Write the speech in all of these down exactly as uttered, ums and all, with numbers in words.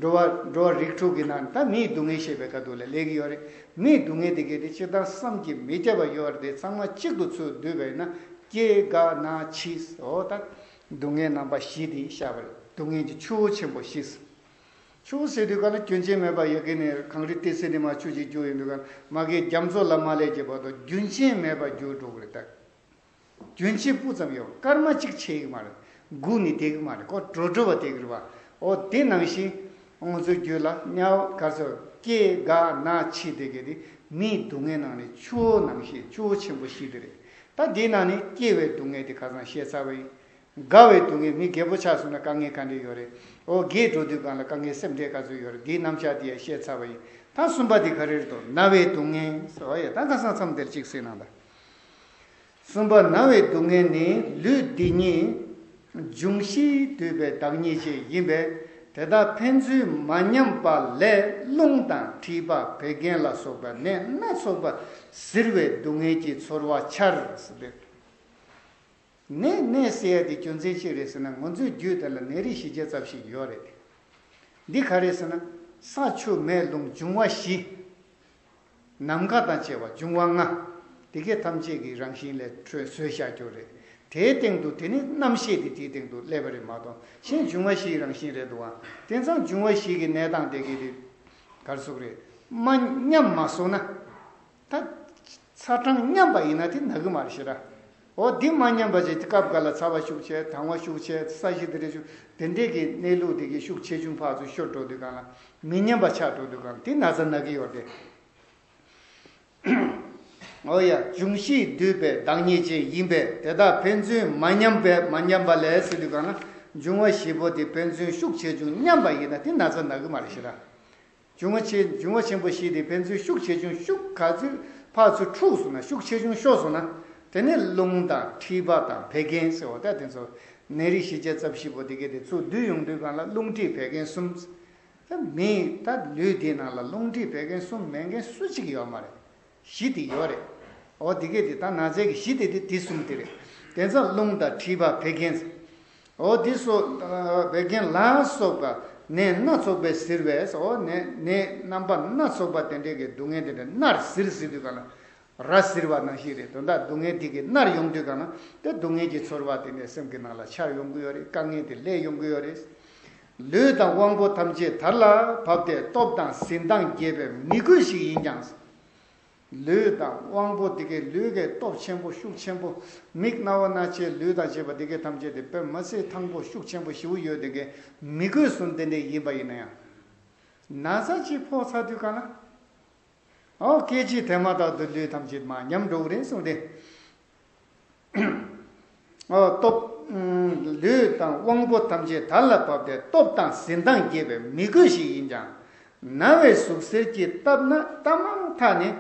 འགྲོ་བ་འགྲོ་བ་རིགས་དྲུག་གི་ནང་ད་མིའི་སྡུག་བསྔལ་བཤད་པའི་ཁ་ཐུག་ལ་སླེབས་ཀྱི་ཡོད་རེད། མིའི་སྡུག་བསྔལ་དེ་གས་དེ་སྤྱིར་བཏང་བསམ་གྱིས་མི་ཁྱབ་པ་ཡོད་རེད་དེ། ཚང་མ་གཅིག་ཏུ་ཚུར་བསྡུས་པ་ཡིན་ན་སྐྱེ་རྒ་ན་འཆི། འོ་ད་སྡུག་བསྔལ་རྣམ་པ་བཞི་དེ་བཤད་པ་རེད། སྡུག་བསྔལ་གྱི་ཆུ་བོ་ཆེན་པོ་བཞི། ཆུ་བོ་ཟེར་དུས་ག་ལ་སྐྱོན་ཅན་མེད་པ་ཡ་གི་ནས་གངས་རི་ཏི་སེ་ནས་མར་ཆུ་ཅིག་རྒྱུག་ཡོང་དུས་ག་ལ་མ་གི་རྒྱ་མཚོ་ལ་མ་སླེབས་ཀྱི་བར་དུ་རྒྱུན་ཆད་མེད་པར་རྒྱུག་འགྲོ་གི་རེད་ད། རྒྱུན་ཆད་སྤུ་ཙམ་ཡོད། སྐར་མ་གཅིག་ཆད་ཀྱི་མ་རེད། སྒུག་ནས་བསྡད་ཀྱི་མ་རེད། ཁོ་འགྲོ་འགྲོ་བ་བསྡད་ཀྱི་རེད་བ། འོ་དེ་ནང་བཞིན་ང་ཚོའི་རྒྱུད་ལ་དམྱལ་བ་ག་ཚོད་སྐྱེ་རྒ་ན་འཆི་དེ་གས་དེ་མིའི་སྡུག་བསྔལ་ནང་ནས་ཆུ་བོ་ནང་བཞིན་ཆུ་བོ་ཆེན་པོ་བཞི་དེ་རེད། ད་དེའི་ནང་ནས་སྐྱེ་བའི་སྡུག་བསྔལ་དེ་ཁ་སང་བཤད་ཚར་བ་ཡིན། རྒ་བའི་སྡུག་བསྔལ། མི་རྒས་པོ་ཆགས་སོང་ན་དཀའ་ངལ་ག་འདྲ་ཡོད་རེད། འོ་རྒས་འགྲོ་དུས་གང་ལ་དཀའ་ངལ་སེམས་ཁྲལ་ག་ཚོད་ཡོད་རེད། དེའི་རྣམ་གཞག་དེ་ཡང་བཤད་ཚར་བ་ཡིན། ད་གསུམ་པ་དེ་ག་རེ་རེད་དོ། ན་བའི་སྡུག་བསྔལ་ཟེར་བ་ཡ། ད་ཁ་སང་མཚམས་དེར་གཅིག་གསན་གནང་དང་། གསུམ་པ་ན་བའི་སྡུག་བསྔལ་ནི་ལུས་འདི་ཉིད་འབྱུང་བཞིས་བསྡུས་པའི་བདག་ཉིད་ཅན་ཡིན་པས། དེ་དག་ཕན་ཚུན་མ་མཉམ་པ་ལས་རླུང་དང་མཁྲིས་པ་བད་ཀན་ལ་སོགས་པ་ནད་སྣ་ཚོགས་པ་གཟིར་བའི་སྡུག་བསྔལ་གྱི་ཚོར་བ་འཆར་ཟེར་ཏེ། ནད་ནད་ཟེར་ཡ་དེ་རྒྱུ་མཚན་ཅི་རེད་ཟེར་ན། ང་ཚོའི་རྒྱུད་དེ་ལ་ནད་རིགས་བཞི་བརྒྱ་རྩ་བཞི་ཡོད་རེད། འདི་ག་རེད་ཟེར་ན། ས་ཆུ་མེ་རླུང་འབྱུང་བ་བཞི། ནམ་མཁའ་དང་བཅས་པ་འབྱུང་བ་ལྔ། དེ་གས་ཐམས་ཅད་ཀྱི་རང་བཞིན་ལས་འཕྲོས་བཟོས་བཞག་རྒྱུ་རེད། དེའི་སྟེང་དུ་དེ་ནི་རྣམ་ཤེས་དེ་དེའི་སྟེང་དུ་སླེབས་པ་རེད་མ་གཏོགས། གཞན་འབྱུང་བ་བཞིའི་རང་བཞིན་རེད་འདུག་བ། དེ་ཙང་འབྱུང་བ་བཞི་གི་གནས་སྟངས་དེ་གས་དེ་ག་རེ་ཟེར་དགོས་རེད། མ་མཉམ་མ་སོང་ན། ད་ཚ་གྲང་མཉམ་པ་ཡིན་ན་དེ་ན་གི་མ་རེད་ཤི་ར། འོ་འདི་མ་མཉམ་པ་ཅིག་སྐབས་འགའ་ལ་ཚ་བ་ཤུགས་ཆེ། དང་བ་ཤུགས་ཆེ། ས་གཞི་དེ་འདྲ་ཤུགས་དེ་འདྲས་ཀྱི་གནས་ལུགས་དེ་གི་ཤུགས་ཆེ་ཆུང་ཕར་ཚུར་ཤོར་འགྲོ་དུས་གང་ལ་མི་མཉམ་པ་ཆགས་འགྲོ་དུས་གང་ལ་དེ་ན་ཚ་ན་གི་ཡོད་རེད། འོ་ཡ། འབྱུང་བཞིས་བསྡུས་པའི་བདག་ཉིད་ཅན་ཡིན་པས། དེ་དག་ཕན་ཚུན་མ་མཉམ་པས། མ་མཉམ་པ་ལས་ཟེར་དུས་གང་ལ་འབྱུང་བ་བཞི་པོ་དེ་ཕན་ཚུན་ཤུགས་ཆེ་ཆུང་མཉམ་པ་ཡིན་ན་དེ་ན་ཚ་ན་གི་མ་རེད་ཤི་ར། འབྱུང་བ་ཆེ་འབྱུང་བ་ཆེན་པོ་བཞི་དེ་ཕན་ཚུན་ཤུགས་ཆེ་ཆུང་ཤུགས་ག་ཚོད་ཕར་ཚུར་འཁྲུགས་སོང་ན། ཤུགས་ཆེ་ཆུང་ཤོར་སོང་ན། དེ་ནས་རླུང་དང་མཁྲིས་པ་དང་བད་ཀན་ཟེར་བ་ད་དེ་ཚོ་ནད་རིགས་བཞི་བརྒྱ་རྩ་བཞི་པོ་དེ་གས་དེ་ཚུར་བསྡུས་ཡོང་དུས་གང་ལ་རླུང་མཁྲིས་བད་ཀན་གསུམ། ད་མི་ད་ལུས་དེའི་ནང་ལ་རླུང་མཁྲིས་བད་ཀན་གསུམ་མེད་མཁན་སུ་གཅིག་ཡོད་མ་རེད། བཞི་དེ་ཡོད་རེད། འོ་དེ་གས་དེ་ད་ན་ཚའི་གི་བཞི་དེ་དེ་དེ་གསུམ་དེ་རེད། དེ་ཚོ་རླུང་དང་མཁྲིས་པ་བད་ཀན། འོ་དེ་སོགས་བད་ཀན་ལ་སོགས་པ་ནད་སྣ་ཚོགས་པས་གཟིར་བས། འོ་ནད་ནད་རྣམ་པ་སྣ་ཚོགས་པ་དེ་འདྲས་ཀྱི་སྡུག་བསྔལ་དེ་འདྲ་མནར་གཟིར་ཟེར་དུས་གང་ལ་ར་གཟིར་བ་ནང་བཞིན་རེད། དོན་དག་སྡུག་བསྔལ་དེ་གི་མནར་ཡོང་དུས་གང་ལ་དེ་སྡུག་བསྔལ་གྱི་ཚོར་བ་དེ་འདྲས་སེམས་ཀྱི་ནང་ལ་འཆར་ཡོང་གི་ཡོད་རེད། དཀའ་ངལ་དེ་སླེབས་ཡོང་གི་ཡོད་རེད། ལུས་དང་དབང་པོ་ཐམས་ཅད་དར་ལ་བབས་ཏེ་སྟོབས་དང་གཟི་མདངས་རྒྱས་པའི་མི་རྒོད་ཞིག་ཡིན་ཀྱང་། ལུས་དང་དབང་པོ་དེ་གའི་ལུས་ཀྱི་སྟོབས་ཆེན་པོ་ཤུགས་ཆེན་པོ། མིག་རྣ་བ་སྣ་ལྕེ་ལུས་དང་བཅས་པ་དེ་གའི་ཐམས་ཅད་དེ་དཔེ་མ་སྲིད་ཐང་པོ་ཤུགས་ཆེན་པོ་ཞེ་པོ་ཡོད་དེ་གའི་མི་རྒོད་གསུམ་དེ་འདྲ་ཡིན་པ་ཡིན་ན་ཡང་། ན་ཚ་ཅིག་ཕོག་ཚར་དུས་གང་ན། ཨོ་སྐད་ཅིག་དེ་མ་ཐག་ཏུ་ལུས་ཐམས་ཅད་མར་ཉམས་འགྲོ་གི་རེད་གསུངས་ཏེ། ཨོ་སྟོབས། ལུས་དང་དབང་པོ་ཐམས་ཅད་དར་ལ་བབས་ཏེ་སྟོབས་དང་གཟི་མདངས་རྒྱས་པའི་མི་རྒོད་ཞིག་ཡིན་ཀྱང་། ན་བའི་ཟུག་གཟེར་གྱིས་བཏབ་ན་བཏབ་མ་ཐག་ནས་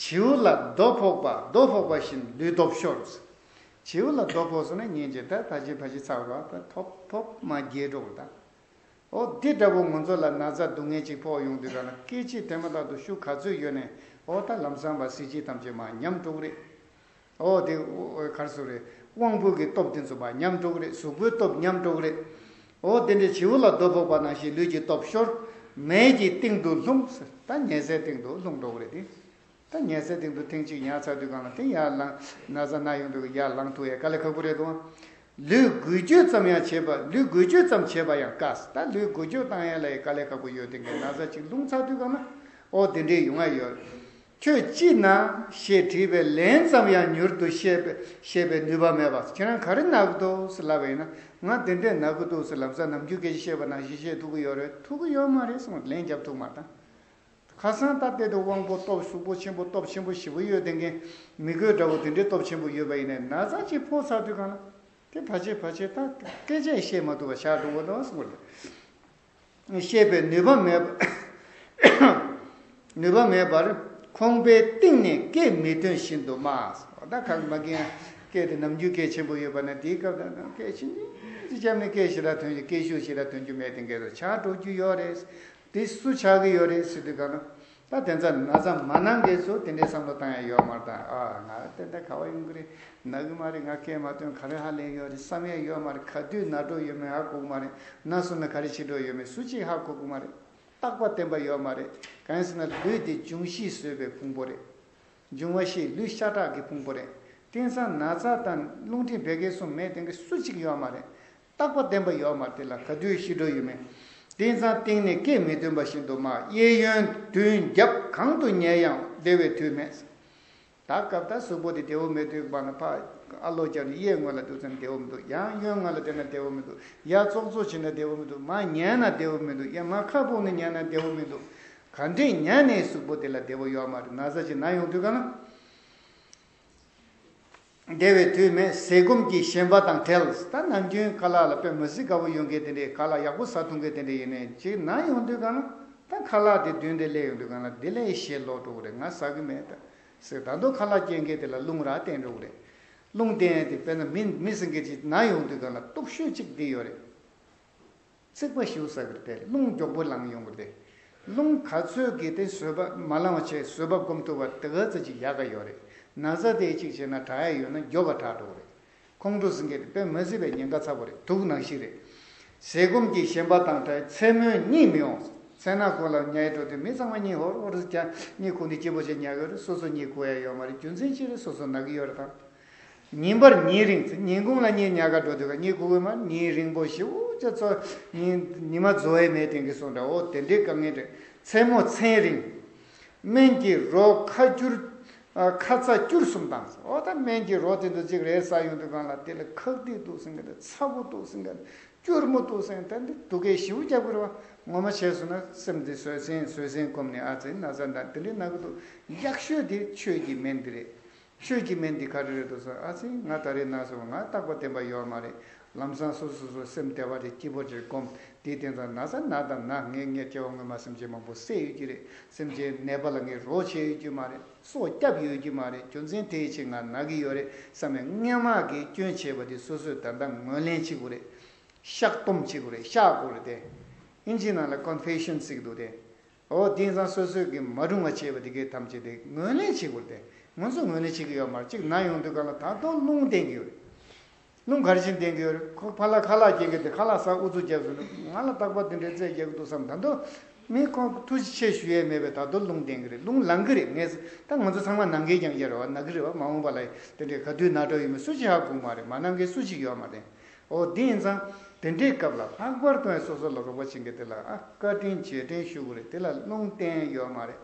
བྱིའུ་ལ་རྡོ་ཕོག་པ། རྡོ་ཕོག་པ་བཞིན་ལུས་སྟོབས་ཤོར། བྱིའུ་ལ་རྡོ་ཕོག་སོང་ན་ཉིན་གཅིག་ད་ཕ་ཅི་ཕ་ཅི་ཚ་བ་ད་ཐོབ་ཐོབ་མ་རྒྱས་འགྲོ་གི་ད། ཨོ་འདི་འདྲ་བོ་ང་ཚོ་ལ་ན་ཚ་སྡུག་བསྔལ་ཅིག་ཕོག་ཡོང་དུས་ག་ལ་སྐད་ཅིག་དེ་མ་ཐག་ཏུ་ཤུགས་ག་ཚོད་ཡོད་ནས་ཨོ་ད་ལམ་སང་བ་གཟི་བརྗིད་ཐམས་ཅད་མར་ཉམས་འགྲོ་གི་རེད། ཨོ་དེ་ཨོ་ག་རེ་ཟེར་རེད། དབང་པོ་གི་སྟོབས་དེ་ཚོ་མར་ཉམས་འགྲོ་གི་རེད། གཟུགས་པོའི་སྟོབས་ཉམས་འགྲོ་གི་རེད། ཨོ་དེ་འདྲའི་བྱིའུ་ལ་རྡོ་ཕོག་པ་ནང་བཞིན་ལུས་ཀྱི་སྟོབས་ཤོར། མེ་གི་གཏིང་དུ་ལྷུང་ཟེར། ད་ཉལ་སའི་སྟེང་དུ་ལྷུང་འགྲོ་གི་རེད་དེ། ད་ཉལ་སའི་སྟེང་དུ་ཐེངས་གཅིག་ཉལ་ཚར་དུས་གང་ལ་དེ་ཡར་ལངས། ན་ཚ་ན་ཡོང་དུས་ཡར་ལངས་ཐུབ་ཡས་དཀའ་ལས་ཁག་པོ་རེད་དོ། ལུས་འགུལ་སྐྱོད་ཙམ་ཡང་བྱེད་པ། ལུས་འགུལ་སྐྱོད་ཙམ་བྱེད་པ་ཡང་དཀའ། ད་ལུས་འགུལ་སྐྱོད་བཏང་ཡས་ལ་ཡང་དཀའ་ལས་ཁག་པོ་ཡོད་དེ་གའི་ན་ཚ་གཅིག་ལྷུང་ཚར་དུས་གང་ལ་ཨོ་དེ་འདྲའི་ཡོང་ཡ་ཡོད། ཁྱོད་ཅི་ན་ཞེས་དྲིས་པའི་ལན་ཙམ་ཡང་མྱུར་དུ་བཤད་པའི་བཤད་པའི་ནུས་པ་མེད་པ། ཁྱེད་རང་ག་རེ་ན་གི་འདུག་ཟེར་ལབ་པ་ཡིན་ན། ང་དེ་འདྲས་ན་གི་འདུག་ཟེར་ལམ་སང་ནམ་རྒྱུན་སྐད་ཆ་བཤད་པ་ནང་བཞིན་བཤད་ཐུབ་ཀྱི་ཡོད་རེད། ཐུབ་ཀྱི་ཡོད་མ་རེད་གསུངས། ལན་རྒྱབ་ཐུབ་མ་རེད་ད། ཁ་སང་ད་ལྟའི་དུ་དབང་པོ་སྟོབས་གཟུགས་པོ་ཆེན་པོ་སྟོབས་ཆེན་པོ་ཞེ་པོ་ཡོད་དེ་གའི་མི་རྒོད་འདྲ་བོ་དེ་འདྲའི་སྟོབས་ཆེན་པོ་ཡོད་པ་ཡིན་ནའི་ན་ཚ་ཅིག་ཕོག་ཚར་དུས་གང་ལ་དེ་ཕལ་ཆེར་ཕལ་ཆེར་ད་སྐད་ཆ་བཤད་མ་ཐུབ་པ་ཆགས་འགྲོ་གི་འདུག་གསུངས་པ་རེད། བཤད་པའི་ནུས་པ་མེད་པ། ནུས་པ་མེད་པར་ཁོང་པའི་གཏིང་ནས་སྐད་མི་ཐོན་བཞིན་དུ་སྨྲ། ད་ཁ་མ་གིན་སྐད་དེ་ནམ་རྒྱུན་སྐད་ཆེན་པོ་ཡོད་པ་ན་དེའི་སྐབས་ད་སྐད་ཆེན་ཅིག་བརྒྱབ་ནས་སྐད་ཞེ་དྲག་ཐོན་རྒྱུ། སྐད་ཤུགས་ཞེ་དྲག་ཐོན་རྒྱུ་མེད་དེ་འགས་སུ་ཆགས་འགྲོ་རྒྱུ་ཡོད་རེད། དེ་སུ་ཆགས་ཀྱི་ཡོད་རེད་ཟེར་དུས་གང་ན། ད་དེ་ཚོ་ན་ཚ་མ་ན་མཁན་ཚོ་དེ་འདྲའི་བསམ་བློ་བཏང་ཡ་ཡོད་མ་རེད། ད་ཨ་ང་དེ་འདྲ་ག་བ་ཡོང་གི་རེད། ན་གི་མ་རེད། ང་སྐད་མ་ཐོན། ག་རེ་ཧ་ལས་ཡོད་རེད་བསམ་ཡ་ཡོད་མ་རེད། ག་དུས་ན་འགྲོ་ཡོད་མེད་ཧ་གོ་གི་མ་རེད། ན་སོང་ན་ག་རེ་བྱེད་འགྲོ་ཡོད་མེད་སུ་གཅིག་ཧ་གོ་གི་མ་རེད། རྟག་པ་བརྟན་པ་ཡོད་མ་རེད། གང་ཡིན་ཟེར་ན་ལུས་དེ་འབྱུང་བཞི་བཟོས་པའི་ཕུང་པོ་རེད། འབྱུང་བ་བཞི་ལུས་ཤ་ཁྲག་གི་ཕུང་པོ་རེད། དེང་སང་ན་ཚ་དང་རླུང་མཁྲིས་བད་ཀན་གསུམ་མེད་མཁན་གི་སུ་གཅིག་ཡོད་མ་རེད། རྟག་པ་བརྟན་པ་ཡོད་མ་རེད། དེ་ལ་ག་དུས་ཤི་འགྲོ་ཡོད་མེད། དེང་སང་གཏིང་ནས་སྐད་མི་ཐོན་པ་བཞིན་དུ་མར་གཡས་གཡོན་མདུན་རྒྱབ་གང་དུ་ཉལ་ཡང་བདེ་བའི་དུས་མེད། ད་སྐབས་ད་གཟུགས་པོ་དེ་བདེ་བོ་མེད་དུས་བར་ན་ཕར་ཨ་ལོ་རྒྱབ་ནས་གཡས་ངོས་ལ་འདུག་ཙང་བདེ་བོ་མི་འདུག་ཡང་གཡོན་ངོས་ལ་བསྡད་ན་བདེ་བོ་མི་འདུག་ཡར་ཙོག་ཙོག་བྱས་ན་བདེ་བོ་མི་འདུག་མར་ཉལ་ན་བདེ་བོ་མི་འདུག་ཡང་མར་ཁ་སྤོ་ནས་ཉལ་ན་བདེ་བོ་མི་འདུག་ག་འདྲས་ཉལ་ནས་གཟུགས་པོ་དེ་ལ་བདེ་བོ་ཡོད་མ་རེད། ན་ཚ་ཅིག་ན་ཡོང་དུས་ག་ན། བདེ་བའི་དུས་མེད། ཟས་སྐོམ་གྱི་ཞེན་པ་དང་བྲལ། ད་ནམ་རྒྱུན་ཁ་ལག་ལ་དཔེ་མི་སྲིད་དགའ་པོ་ཡོང་མཁན་དེ་འདྲས། ཁ་ལག་ཡག་པོ་ཟ་ཐུབ་མཁན་དེ་འདྲས་ཡིན་ནའི་ཅིག་ན་ཡོང་དུས་ག་ན། ད་ཁ་ལག་དེ་མདུན་དེ་སླེབས་ཡོང་དུས་ག་ན་དེ་ལས་ཞེ་ལོག་འགྲོ་གི་རེད། ང་ཟ་གི་མེད་ད་ཟེར། ད་དུང་ཁ་ལག་སྐྱེལ་མཁན་དེ་ལ་རླུང་རག་བསྟན་འགྲོ་གི་རེད། རླུང་བསྟན་དེ་དཔེར་ན་མི་མི་ཟིན་མཁན་ཅིག་ན་ཡོང་དུས་ག་ན་སྟོབས་ཤུགས་ཅིག་འདི་ཡོད་རེད། ཚིག་པ་ཞིག་ཟ་གི་རེད་དེ། རླུང་མགྱོགས་པོ་ལངས་ཡོང་གི་རེད་དེ། རླུང་ག་ཚོད་ཀྱིས་དེ་བཟོད་པ་མ་ལངས་བྱས་བཟོད་པ་སྒོམ་ཐུབ་པ་དེ་ག་ཚོད་ཅིག་ཡག་ག་ཡོད་རེད། ན་ཚ་དེ་གཅིག་བྱས་ན་དྲག་ཡ་ཡོད་ན་མགྱོགས་ག་དྲག་འགྲོ་གི་རེད། ཁོང་ཁྲོ་ཟིན་མཁན་དེ་དཔེ་མི་སྲིད་པའི་ཉེན་ཁ་ཚ་པོ་རེད། དུག་ནང་བཞིན་རེད། ཟས་སྐོམ་གྱི་ཞེན་པ་དང་བྲལ། མཚན་མོ་གཉིད་མི་འོང་། མཚན་ནག་ཁོག་ལ་ཉལ་འགྲོ་དུས་མི་ཚང་མ་གཉིད་ཧོར་ཧོར་ཟེར་ཀྱང་གཉིད་ཁུག་ནས་སྐྱིད་པོ་བྱས་ཉལ་གི་རེད། སོ་སོ་གཉིད་ཁུག་ཡ་ཡོད་མ་རེད། རྒྱུ་མཚན་ཅི་རེད། སོ་སོ་ན་གི་ཡོད་རེད་དང་། ཉིན་པར་ཉིན་རིང་། ཉིན་གུང་ལ་གཉིད་ཉལ་ག་འགྲོ་དུས་ག་གཉིད་ཁུག་གི་མ་རེད། ཉིན་རིང་པོ་ཞེ་པོ་ཅིག་ཚོ་ཉིན་ཉི་མ་རྫོགས་ཡས་མེད་དེང་གི་སོང་འདྲ། འོ་དེ་འདྲའི་དཀའ་ངལ་རེད། མཚན་མོ་མཚན་རིང་། སྨན་གྱི་རོ་ཁ་སྐྱུར། ཨ། ཁ་ཚ་སྐྱུར་གསུམ་དང་། འོ་ད་སྨན་གྱི་རོ་དེ་ཚོ་གཅིག་རེ་ཟ་ཡོང་དུས་གང་ལ་དེ་ལ་ཁག་ཏིག་འདུག་ཟེར་མཁན་དང་། ཚ་པོ་འདུག་ཟེར་མཁན་དང་། སྐྱུར་མོ་འདུག་ཟེར་མཁན་དང་། འདི་སྡུག་སྐད་ཞེ་པོ་རྒྱག་གི་རེད་བ། ངོ་མ་བྱས་སོང་ན་སེམས་འདི་བཟོད་བསྲན་བཟོད་བསྲན་སྒོམ་ནས། ཨ་ཙི་ན་ཚ་འདྲ་དེ་འདྲའི་ན་གི་འདུག་ཡག་ཤོས་དེ་ཆོས་ཀྱི་སྨན་འདི་རེད། ཆོས་ཀྱི་སྨན་འདི་ག་རེ་རེད་འདུག་ཟེར། ཨ་ཙི་ང་ད་རེས་ན་སོང་། ང་རྟག་པ་བརྟན་པ་ཡོད་མ་རེད། ལམ་སང་སོ་སོ་སོ་སེམས་བདེ་བ་རེད། སྐྱིད་པོ་རེད་སྒོམ། དེ་དེང་སང་ན་ཚ་ན་དང་ན། ངས་ངའི་སྐྱེ་བ་སྔོན་མ་སེམས་ཅན་མང་པོ་བསད་ཡོད་ཀྱི་རེད། སེམས་ཅན་ནད་པ་ལ་ངས་རོགས་བྱས་ཡོད་ཀྱི་མ་རེད། སྲོག་བསྐྱབས་ཡོད་ཀྱི་མ་རེད། རྒྱུ་མཚན་དེའི་ཕྱིར་ང་ན་གི་ཡོད་རེད་བསམ་ནས་སྔོན་མ་གི་སྐྱོན་བྱས་པ་དེ་སོ་སོས་ད་ལྟ་ངོས་ལེན་བྱེད་དགོས་རེད། བཤགས་སྡོམ་བྱེད་དགོས་རེད། བཤགས་དགོས་རེད་དེ། ཨིན་ཇི་ནང་ལ་ཀོན་ཕེ་ཤན་ཟེར་གི་འདུག་དེ། འོ་དེང་སང་སོ་སོས་ཀྱིས་མ་རུང་བ་བྱས་པ་དེ་གའི་ཐམས་ཅད་དེ་ངོས་ལེན་བྱེད་དགོས་རེད་དེ། ང་ཚོ་ངོས་ལེན་བྱེད་ཀྱི་ཡོད་མ་རེད། གཅིག་ན་ཡོང་དུས་གང་ལ་ད་དུང་རླུང་བསྟན་གྱི་ཡོད་རེད། རླུང་ག་རེ་བྱས་ནས་བསྟན་གྱི་ཡོད་རེད། ཁོ་ཕར་ལ་ཁ་ལག་སྐྱེལ་མཁན་དེ་ཁ་ལག་ཟ་ཨུ་ཚུགས་རྒྱབ་སོང་ན་ང་ལ་རྟག་པར་དེ་འདྲའི་རྩལ་རྒྱག་གི་འདུག་བསམ། ད་དུང་མི་ཁོང་ཐུགས་རྗེ་ཆེ་ཞུ་ཡས་མེད་པས་ད་དུང་རླུང་བསྟན་གྱི་རེད། རླུང་ལངས་ཀྱི་རེད། ངས་ད་ང་ཚོ་ཚང་མ་ནང་འགལ་རྐྱང་རྐྱང་རེད་བ། ན་གི་རེད་བ། མ་འོངས་པ་ལ་དེ་འདྲའི་ག་དུས་ན་འགྲོ་ཡོད་མེད་སུ་གཅིག་ཧ་གོ་མ་རེད། མ་ན་མཁན་སུ་གཅིག་ཡོད་མ་རེད། འོ་དེ་ཡིན་ཙང་དེ་འདྲའི་སྐབས་ལ་ལྷག་པར་དུ་ཡང་སོ་སོ་ལ་རོགས་པ་བྱེད་མཁན་དེ་ལ་ཨ་བཀའ་དྲིན་རྗེས་དྲན་ཞུ་དགོས་རེད། དེ་ལ་རླུང་བསྟན་ཡོད་མ་རེད།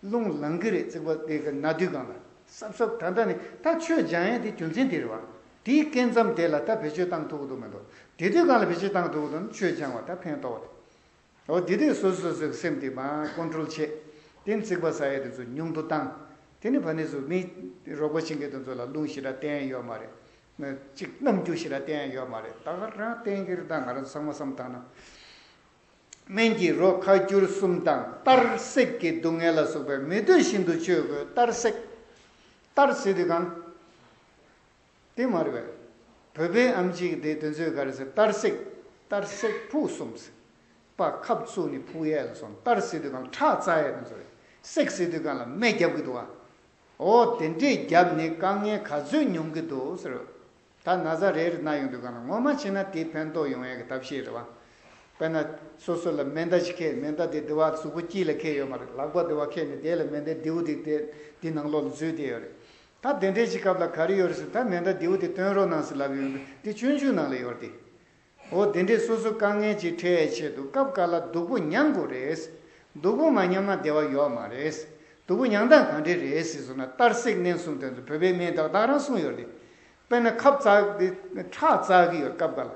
རླུང་ལངས་ཀྱི་རེད། རྩིག་པ་དེ་ག་ན་དུས་གང་ལ་སབ་སབ། ད་ལྟ་ནི་ད་ཆོས་སྦྱང་ཡས་དེ་རྒྱུ་མཚན་དེ་རེད་བ། དེའི་སྐབས་མཚམས་དེ་ལ་ད་བེད་སྤྱོད་བཏང་ཐུབ་ཀྱི་འདུག་མི་འདུག་དེ་དུས་གང་ལ་བེད་སྤྱོད་བཏང་ཐུབ་ཀྱི་འདུག་ན་ཆོས་སྦྱང་བ་ད་ཕན་ཐོགས་པ་རེད། འོ་དེ་དུས་སོ་སོ་སོའི་སེམས་དེ་མར་ཀོན་ཊོལ་བྱེད། དེ་ནི་རྩིག་པ་ཟ་ཡས་དེ་ཚོ་ཉུང་དུ་བཏང་། དེ་ནི་ཕ་ནས་སུ་མི་རོགས་པ་བྱེད་མཁན་དེ་ཚོ་ལ་རླུང་ཞེ་དྲག་བསྟན་ཡོད་མ་རེད། གཅིག་རྣམ་འགྱུར་ཞེ་དྲག་བསྟན་ཡོད་མ་རེད། ད་ག་རང་བསྟན་གྱི་རེད། ད་ང་རང་ཚང་མ་བསམ་བཏང་ན། སྨན་གྱི་རོ་ཁ་སྐྱུར་གསུམ་དང་། གཏར་སྲེག་གི་སྡུག་བསྔལ་ལ་སོགས་པའི་མི་འདོད་བཞིན་དུ་སྤྱོད་དགོས། གཏར་སྲེག་གཏར་ཟེར་དུས་གང་། དེ་མ་རེད་པས། བོད་པའི་ཨམ་ཆི་གི་དེ་དོན་ཚོད་ག་རེ་ཟེར། གཏར་སྲེག་གཏར་སྲེག་ཕུག་གསུམ་ཟེར། པ་ཁབ་བཙུགས་ནས་ཕུག་ཡས་ལ་སོང་། གཏར་ཟེར་དུས་གང་ཁྲག་འཛག་ཡས་དོན་ཚོད་རེད། སྲེག་ཟེར་དུས་གང་ལ་མེ་བརྒྱབ་གི་འདུག་བ། འོ་དེ་འདྲས་བརྒྱབ་ནས་དཀའ་ངལ་ག་ཚོད་མྱོང་གི་འདུག་ཟེར། ད་ན་ཚ་རེ་རེ་ན་ཡོང་དུས་གང་ལ་ངོ་མ་བྱས་ན་དེ་ཕན་ཐོགས་ཡོང་ཡས་ཀྱི་ཐབས་ཤེས་རེད་བ། དཔེར་ན་སོ་སོ་ལ་མེ་མདའ་ཞིག་འཁྱེར། མེ་མདའ་དེ་དེ་བ་གཟུགས་པོ་དཀྱིལ་ལ་འཁྱེར་ཡོད་མ་རེད། ལག་པ་དེ་བ་འཁྱེར་ནས་དེ་ལ་མེ་མདའི་མདེའུ་དེ་དེ་དེ་ནང་ལོགས་ལ་འཛུལ་བསྡད་ཡོད་རེད། ད་དེ་འདྲས་ཅིག་སྐབས་ལ་ག་རེ་ཡོད་རེད་ཟེར། ད་མེ་མདའ་མདེའུ་དེ་སྟོན་རོགས་གནང་ཟེར་ལབ་ཡོང་དུས་དེ་ཆུང་ཆུང་ནང་ལ་ཡོད་རེད་དེ། འོ་དེ་འདྲས་སོ་སོ་དཀའ་ངལ་ཅིག་འཕྲད་ཡས་ཆེད་དུ་སྐབས་འགའ་ལ་སྡུག་པོ་མྱང་དགོས་རེད། སྡུག་པོ་མ་མྱངས་ན་བདེ་བ་ཡོད་མ་རེད། སྡུག་པོ་མྱང་སྟངས་ག་འདྲས་རེད་ཟེར་སོང་ན། གཏར་སྲེག་བསྣན་གསུམ་དེ་ཚོ་བོད་པའི་སྨན་དག་དག་རང་གསུངས་ཡོད་རེད། དཔེར་ན་ཁབ་འཛག་དེ་ཁྲག་འཛག་གི་ཡོད། སྐབས་འགའ་ལ་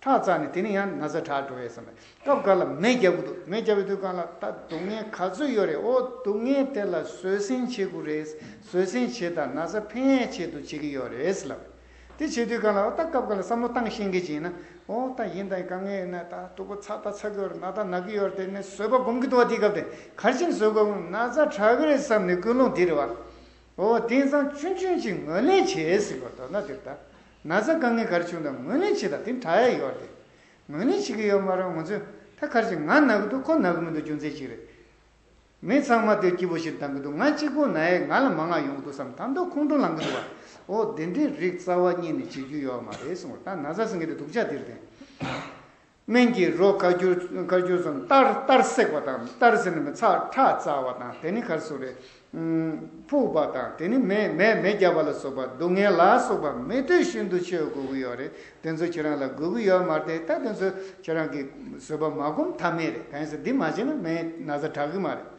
ཁྲག་འཛག་ནས་དེ་ནས་ཡང་ན་ཚ་དྲག་འགྲོ་ཡས་བསམ་པས་སྐབས་འགའ་ལ་མེ་བརྒྱབ་གི་འདུག་མེ་བརྒྱབ་པའི་དུས་གང་ལ་ད་སྡུག་བསྔལ་ག་ཚོད་ཡོད་རེད། འོ་སྡུག་བསྔལ་དེ་ལ་བཟོད་བསྲན་བྱེད་དགོས་རེད། བཟོད་བསྲན་བྱེད་དང་ན་ཚ་ཕན་ཡས་ཆེད་དུ་བྱེད་ཀྱི་ཡོད་རེད་ལབ། དེ་བྱེད་དུས་གང་ལ་འོ་ད་སྐབས་འགའ་ལ་བསམ་བློ་བཏང་ཤེས་མཁན་ཅིག་ཡིན་ན། འོ་ད་ཡིན་ད་ཡིན། དཀའ་ངལ་ཡོད་ན་ད་སྡུག་པོ་ཚ་ད་ཚ་གི་ཡོད་རེད། ན་ད་ན་གི་ཡོད་རེད། དེ་ནས་བཟོད་པ་སྒོམ་གི་འདུག་བ། དེའི་སྐབས་དེ་ག་རེ་བྱས་ནས་བཟོད་པ་སྒོམ། ན་ཚ་དྲག་གི་རེད་བསམ་ནས་ཀུན་སློང་དེ་རེད་བ། འོ་དེང་སང་ཆུང་ཆུང་ཅིག་ངོས་ལེན་བྱེད་ཟེར་བ། མདོར་ན་དེ་ད་ན་ཚ་དཀའ་ངལ་ག་རེ་བྱུང་ད་ངོས་ལེན་བྱེད་ད། དེ་དྲག་ཡ་ཡོད་རེད། ངོས་ལེན་བྱེད་ཀྱི་ཡོད་མ་རེད། ང་ཚོས་ད་ག་རེ་བྱས། ང་ན་གི་འདུག་ཁོ་ན་གི་མི་འདུག་རྒྱུ་མཚན་ཅིག་རེད། མི་ཚང་མ་དེ་སྐྱིད་པོ་ཞིག་བཏང་གི་འདུག་ང་གཅིག་པོ་ན་ཡས་ང་ལ་མང་ང་ཡོང་གི་འདུག་བསམ། ད་མདོ་ཁོང་ཁྲོ་ལངས་གི་འདུག་བ། ཨོ་དེ་འདྲའི་རིགས་རྩ་བ་ཉིད་ནས་བྱེད་རྒྱུ་ཡོད་མ་རེད་གསུངས། ད་ན་ཚ་ཟེར་མཁན་དེ་སྡུག་ཅག་དེ་རེད་དེ། སྨན་གྱི་རོ་ཁ་སྐྱུར་ཁ་སྐྱུར་སོང་གཏར་གཏར་བསྲེགས་པ་དང་། གཏར་ཟེར་ནས་མི་ཚགས་ཁྲག་བཙགས་པ་དང་། དེ་ནི་ག་རེ་ཟེར་རེད། ཨུམ། ཕུག་པ་དང་། དེ་ནི་མེ་མེ་མེ་བརྒྱབ་པ་ལ་སོགས་པ། སྡུག་བསྔལ་ལ་སོགས་པ་མི་འདོད་བཞིན་དུ་སྤྱོད་དགོས་ཀྱི་ཡོད་རེད། དེ་ཚོ་ཁྱེད་རང་ལ་དགོས་ཀྱི་ཡོད་མ་རེད་དེ། ད་དེ་ཚོ་ཁྱེད་རང་གིས་བཟོད་པ་མ་སྒོམ་ཐབས་མེད་རེད། གང་ཡིན་ཟེར་འདི་མ་བྱས་ན་མེ་ན་ཚ་དྲག་གི་མ་རེད།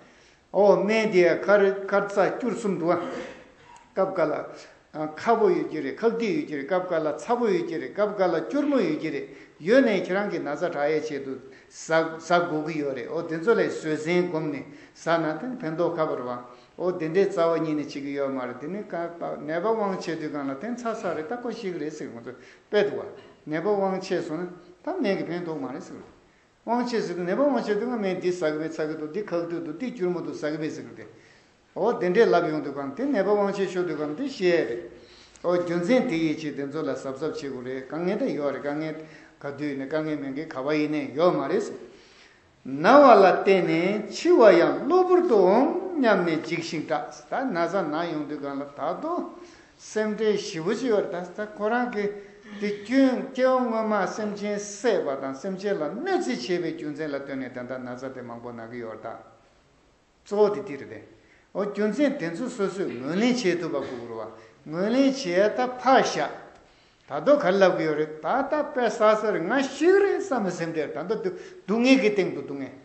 ཨོ་སྨན་དེ་ཁར་ཁར་རྩ་སྐྱུར་གསུམ་འདུག་ཨ། སྐབས་འགའ་ལ་ཨ་ཁ་པོ་ཡོད་ཀྱི་རེད། ཁག་ཏིག་ཡོད་ཀྱི་རེད། སྐབས་འགའ་ལ་ཚ་པོ་ཡོད་ཀྱི་རེད། སྐབས་འགའ་ལ་སྐྱུར་མོ་ཡོད་ཀྱི་རེད། ཡོད་ནའི་ཁྱེད་རང་གི་ན་ཚ་དྲག་ཡས་ཆེད་དུ་ཟ་ཟ་དགོས་ཀྱི་ཡོད་རེད། ཨོ་དེ་ཚོ་ལ་བཟོད་བསྲན་སྒོམ་ནས་ཟ་ན་དེ་ཕན་ཐོགས་ཁ་པོ་རེད་བ། ཨོ་དེ་འདྲའི་རྩ་བ་ཉིད་ནས་བྱེད་ཀྱི་ཡོད་མ་རེད། དེ་ནི་ཀ་ནད་པ་དབང་ཆེ་དུས་སྒང་ལ་དེ་ཚ་ཚ་རེད། ད་ཁོ་ཤི་གི་རེད་ཟེར་ང་ཚོ་དཔེ་འདུག་བ། ནད་པ་དབང་ཆེ་སོང་ན་ད་སྨན་གྱི་ཕན་ཐོགས་མ་རེད་ཟེར། དབང་ཆེ་ཟེར་དུས་ནད་པ་དབང་ཆེ་དུས་ང་སྨན་འདི་ཟ་གི་མེད། ཚ་གི་འདུག་འདི་ཁག་ཏིག་འདུག་འདི་སྐྱུར་མོ་འདུག་ཟ་གི་མེད་ཟེར་གི་རེད། ཨོ་དེ་འདྲས་ལབ་ཡོང་དུས་སྒང་དེ་ནད་པ་དབང་ཆེ་ཤོར་དུས་སྒང་དེ་ཤེས་ཡས་རེད། ཨོ་རྒྱུ་མཚན་དེ་ཡིན་ཕྱིར་དེ་ཚོ་ལ་གཟབ་གཟབ་བྱེད་དགོས་རེད། དཀའ་ངལ་ད་ཡོད་རེད། དཀའ་ངལ་ག་དུས་ཡིན་ནའི་དཀའ་ངལ་མེད་མཁན་ག་པར་ཡིན་ནའི་ཡོད་མ་རེད། ན་བ་ལ་བརྟེན་ནས་འཆི་བ་ཡང་གློ་བུར་དུ་འོང་སྙམ་ནས་འཇིགས་ཤིང་སྐྲག་ད་ན་ཚ་ན་ཡོང་དུས་སྒང་ལ་ད་དུང་སེམས་ཁྲལ་ཞེ་པོ་ཅིག་ཡོད་རེད། ད་ད་ཁོ་རང་གི་དེ་སྐྱོན་སྐྱེ་བ་སྔོན་མ་སེམས་ཅན་བསད་པ་དང་སེམས་ཅན་ལ་གནོད་འཚེ་བྱས་པའི་རྒྱུ་མཚན་ལ་ལྟོས་ནས་ད་ལྟ་ན་ཚ་དེ་མང་པོ་ན་གི་ཡོད་རེད་ད། གཙོ་བོ་དེ་དེ་རེད་དེ། འོ་རྒྱུ་མཚན་དེ་ཚོ་སོ་སོས་ངོས་ལེན་བྱེད་ཐུབ་པ་དགོས་ཀྱི་རེད་བ། ངོས་ལེན་བྱས་ད་ཕར་བཞག་ད་དུང་ག་རེ་ལབ་ཀྱི་ཡོད་རེད། ད་ལྟ་དཔེ་བསགས་ས་རེད། ང་ཤི་གི་རེད་བསམ་པའི་སེམས་ཁྲལ། ད་ལྟ་སྡུག་སྡུག་བསྔལ་གྱི་སྟེང་དུ་སྡུག་བསྔལ།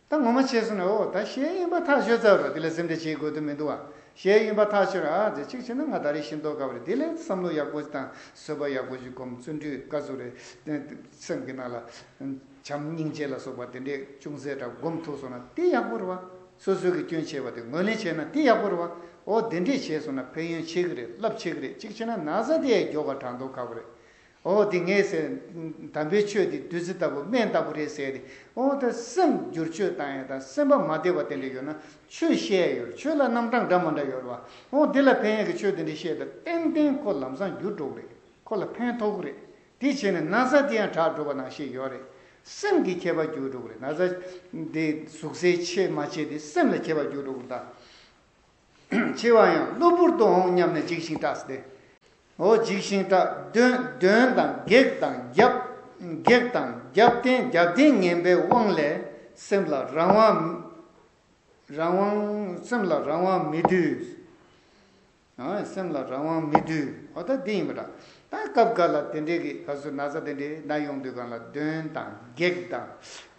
ད་ངོ་མ་བྱས་སོང་ན་ཨོ་ད་ཤི་ཡ་ཡིན་པ་ཐག་ཆོད་ཚར་རོ། དེ་ལ་སེམས་ཁྲལ་བྱེད་དགོས་དོན་མི་འདུག་བ། ཤི་ཡ་ཡིན་པ་ཐག་ཆོད་ར། ཨ་ཙི་གཅིག་བྱས་ན་ང་ད་རེས་ཤི་མདོག་ཁ་པོ་རེད། དེ་ལས་བསམ་བློ་ཡག་པོ་ཞིག་དང་བཟོད་པ་ཡག་པོ་ཞིག་སྒོམ། བརྩོན་འགྲུས་བཀའ་ཟུར་རེད། སེམས་ཀྱི་ནང་ལ་བྱམས་སྙིང་རྗེ་ལ་སོགས་པ་དེ་འདྲས་ཅུང་ཟད་འདྲ་སྒོམ་ཐུབ་སོང་ན་དེ་ཡག་པོ་རེད་བ། སོ་སོ་གི་སྐྱོན་བྱས་པ་དེ་ངོས་ལེན་བྱས་ན་དེ་ཡག་པོ་རེད་བ། ཨོ་དེ་འདྲས་བྱས་སོང་ན་ཕན་ཡོན་ཆེ་གི་རེད། རླབས་ཆེ་གི་རེད། གཅིག་བྱས་ན་ན་ཚ་དེ་མགྱོགས་པ་དྲག་མདོག་ཁ་པོ་རེད། ཨོ་དེ་ངས་ཟེར། དམ་པའི་ཆོས་དེ་བདུད་རྩི་ལྟ་བུ་སྨན་ལྟ་བུ་རེད་ཟེར་ཏེ། ཨོ་ད་སེམས་བསྒྱུར་བཅོས་བཏང་ཡ་དང་སེམས་པ་མ་བདེ་བ་དེ་འདྲ་ཡོད་ན་ཆོས་བཤད་ཡ་ཡོད་རེད། ཆོས་ལ་རྣམ་གྲངས་འདྲ་མ་འདྲ་ཡོད་རེད་བ། ཨོ་དེ་ལ་ཕན་ཡ་གི་ཆོས་དེ་འདྲ་བཤད་ད་ཏན་ཏན་ཁོ་ལམ་སང་འགྱུར་འགྲོ་གི་རེད། ཁོ་ལ་ཕན་ཐོགས་གི་རེད། དེ་བྱས་ནས་ན་ཚ་དེ་ཡང་དྲག་འགྲོ་བ་ནང་བཞིན་ཡོད་རེད། སེམས་ཀྱི་ཁྱད་པར་འགྱུར་འགྲོ་གི་རེད། ན་ཚ་དེ་ཟུག་གཟེར་ཆེ་མ་ཆེ་དེ་སེམས་ལ་ཁྱད་པར་འགྱུར་འགྲོ་གི་རེད་ད། འཆི་བ་ཡང་གློ་བུར་དུ་འོང་སྙམ་ནས་འཇིགས་ཤིང་སྐྲག་སྟེ། འོ་འཇིགས་ཤིང་སྐྲག་གདོན་གདོན་དང་བགེགས་དང་རྒྱབ། བགེགས་དང་རྒྱབ་རྟེན་རྒྱབ་རྟེན་ངན་པའི་དབང་ལས་སེམས་ལ་རང་དབང་། རང་དབང་། སེམས་ལ་རང་དབང་མི་འདུག་ཨ་སེམས་ལ་རང་དབང་མི་འདུག་འོ་ད་འདི་ཡིན་པ་འདྲ། ད་སྐབས་འགའ་ལ་དེ་འདྲའི་གི་ག་ཚོད་ན་ཚ་དེ་འདྲའི་ན་ཡོང་དུས་སྒང་ལ་གདོན་དང་བགེགས་དང་།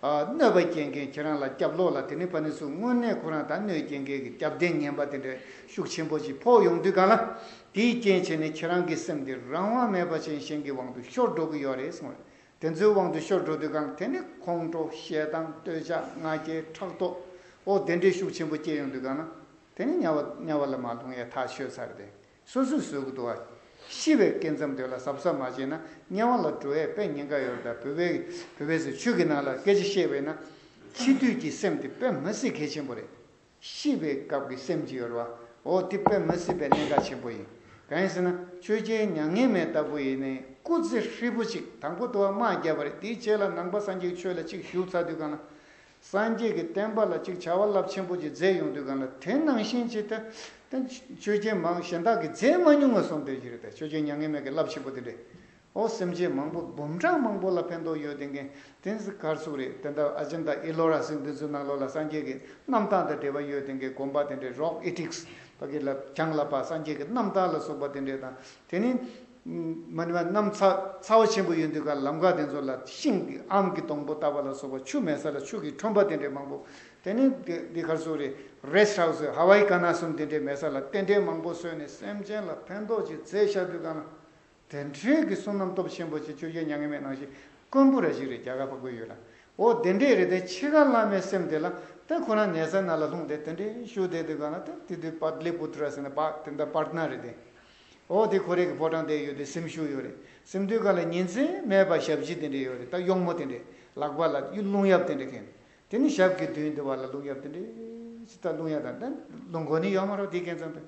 ཨ་གནོད་པ་སྐྱེལ་མཁན་ཁྱེད་རང་ལ་སྐྱབས་ལོག་ལ་དེ་ནི་ཕ་ནི་སུ་དངོས་གནས་ཁོ་རང་ད་གནོད་སྐྱེལ་མཁན་གྱི་རྒྱབ་རྟེན་ངན་པ་དེ་འདྲ་ཤུགས་ཆེན་པོ་ཞིག་ཕོག་ཡོང་དུས་སྒང་ལ། དེའི་རྐྱེན་བྱས་ནས་ཁྱེད་རང་གི་སེམས་དེ་རང་དབང་མེད་པ་ཅན་གཞན་གྱི་དབང་དུ་ཤོར་འགྲོ་གི་ཡོད་རེད་གསུངས་རེད། དེ་ཚོའི་དབང་དུ་ཤོར་འགྲོ་དུས་སྒང་དེ་ནི་ཁོང་ཁྲོ་ཞེ་སྡང་འདོད་ཆགས་ང་རྒྱལ་ཕྲག་དོག་ཨོ་དེ་འདྲའི་ཤུགས་ཆེན་པོ་སྐྱེ་ཡོང་དུས་སྒང་ན། དེ་ནི་དམྱལ་བ་དམྱལ་བ་ལ་མར་ལྷུང་ཡ་ཐག་ཆོད་ཚར་རེད། སོ་སོས་བཟོད་དགོས་འདུག་བ། ཤི་བའི་སྐབས་མཚམས་དེ་ལ་གཟབ་གཟབ་མ་བྱས་ན་དམྱལ་བ་ལ་འགྲོ་ཡས་དཔེ་ཉེན་ཁ་ཡོད་རེད། ད་བོད་པའི་བོད་པའི་ཟེར་ཆོས་ཀྱི་ནང་ལ་སྐད་ཆ་བཤད་པས་ན། འཆི་དུས་ཀྱི་སེམས་དེ་དཔེ་མི་སྲིད་གལ་ཆེན་པོ་རེད། ཤི་བའི་སྐབས་ཀྱི་སེམས་ཀྱི་ཡོད་རེད་བ། འོ་དེ་དཔེ་མི་སྲིད་པའི་གནད་འགག་ཆེན་པོ་ཡིན། གང་ཡིན་ཟེར་ན་ཆོས་རྒྱལ་མྱ་ངན་མེད་ལྟ་བུ་ཡིན་ནའི་སྐུ་ཚེ་ཧྲིལ་པོ་གཅིག་དང་པོ་དུ་བ་དམག་བརྒྱབ་པ་རེད། དེའི་རྗེས་ལ་ནང་པ་སངས་རྒྱས་ཀྱི་ཆོས་ལ་གཅིག་ཞུགས་ཚར་དུས་སྒང་ལ། སངས་རྒྱས་ཀྱི་བསྟན་པ་ལ་གཅིག་བྱ་བ་རླབས་ཆེན་པོ་ཅིག་མཛད་ཡོང་དུས་སྒང་ལ་དེ་ནང་བཞིན་ཅིག་ད་ད་ཆོས་རྒྱལ་མང་གཞན་དག་གིས་མཛད་མ་མྱོང་བ་སོང་དེ་ཅིག་རེད། ད་ཆོས་རྒྱལ་མྱ་ངན་མེད་ཀྱི་རླབས་ཆེན་པོ་དེ་འདྲས། ཨོ་སེམས་ཅན་མང་པོ་འབུམ་ཕྲག་མང་པོ་ལ་ཕན་ཐོགས་ཡོད་དེ་མཁན་དེ་ཚོ་ག་རེ་ཟེར་རེད། དེ་འདྲ་ཨ་ཅན་དང་ཨི་ལོ་ར་ཟེར་འདི་ཚོའི་ནང་ལོགས་ལ་སངས་རྒྱས་ཀྱི་རྣམ་ཐར་དང་འབྲེལ་བ་ཡོད་དེ་མཁན་དགོན་པ་དེ་འདྲའི་རོག་ཨི་ཊིག་སི་ཕ་གི་ལ་བྱང་ལ་ཕ་སངས་རྒྱས་ཀྱི་རྣམ་ཐར་ལ་སོགས་པ་དེ་འདྲས་དང་། དེ་ནི་མ་ཎི་བ་གནམ་ཚ་ཚ་བ་ཆེན་པོ་ཡོད་དུས་ཀ་ལམ་ཁ་དེ་ཚོ་ལ་ཤིང་གི་ཨམ་གྱི་སྡོང་པོ་བཏབ་པ་ལ་སོགས་པ་ཆུ་མེད་ས་ལ་ཆུ་གི་ཁྲོན་པ་དེ་འདྲས་མང་པོ། དེ་ནི་འདི་འདི་ག་རེ་ཟེར་རེད། རེ་སི་ཊི་ཧའུ་སི་ཧ་ཝའི་ག་ན་གསུམ་དེ་འདྲས་མེད་ས་ལ་རྟེན་འབྲེལ་མང་པོ་བཟོས་ནས་སེམས་ཅན་ལ་ཕན་ཐོགས་ཅིག་མཛད་བཞག་དུས་ཀ་ལ། དེ་འདྲའི་གི་བསོད་ནམས་སྟོབས་ཆེན་པོ་ཅིག་ཆོས་རྒྱལ་མྱ་ངན་མེད་ནང་བཞིན་དཀོན་པོ་ར་ཞིག་རེད། རྒྱ་གར་འཕགས་པའི་ཡུལ་ལ། འོ་དེ་འདྲས་རེད་དེ། འཆི་ཁ་ལྷག་མའི་སེམས་དེ་ལ་ད་ཁོ་རང་ནད་ས་ནང་ལ་ལྷུང་སྟེ་དེ་འདྲས་བཞུགས་བསྡད་དུས་ག་ལ། ད་དེ་དུས་པཱ་ཏ་ལི་པུ་ཏྲ་ཟེར་ན་པཱ་དེ་འདྲ་པཱ་ཊ་ན་རེད་དེ། འོ་དེ་ཁོ་རའི་གི་ཕོ་བྲང་དེ་ཡོད་དེ་གཟིམ་བཞུགས་ཡོད་རེད། གཟིམ་དུས་ག་ལ་ཉིན་མཚན་མེད་པར་ཞབས་ཕྱི་དེ་འདྲས་ཡོད་རེད། ད་གཡོག་མོ་དེ་འདྲས་ལག་པ་ལ་རླུང་གཡབ་དེ་འདྲས་མཁན། དེ་ནི་ཞབས་ཀྱི་མདུན་དུ་བ་ལ་རླུང་གཡབ་དེ་འདྲས་ཅི་ལྟར་རླུང་གཡབ་དང་ལྟ་རླུང་གོ་ནི་ཡོད་མ་རེད་དེ་ཁྱེད་ཚང་དུ།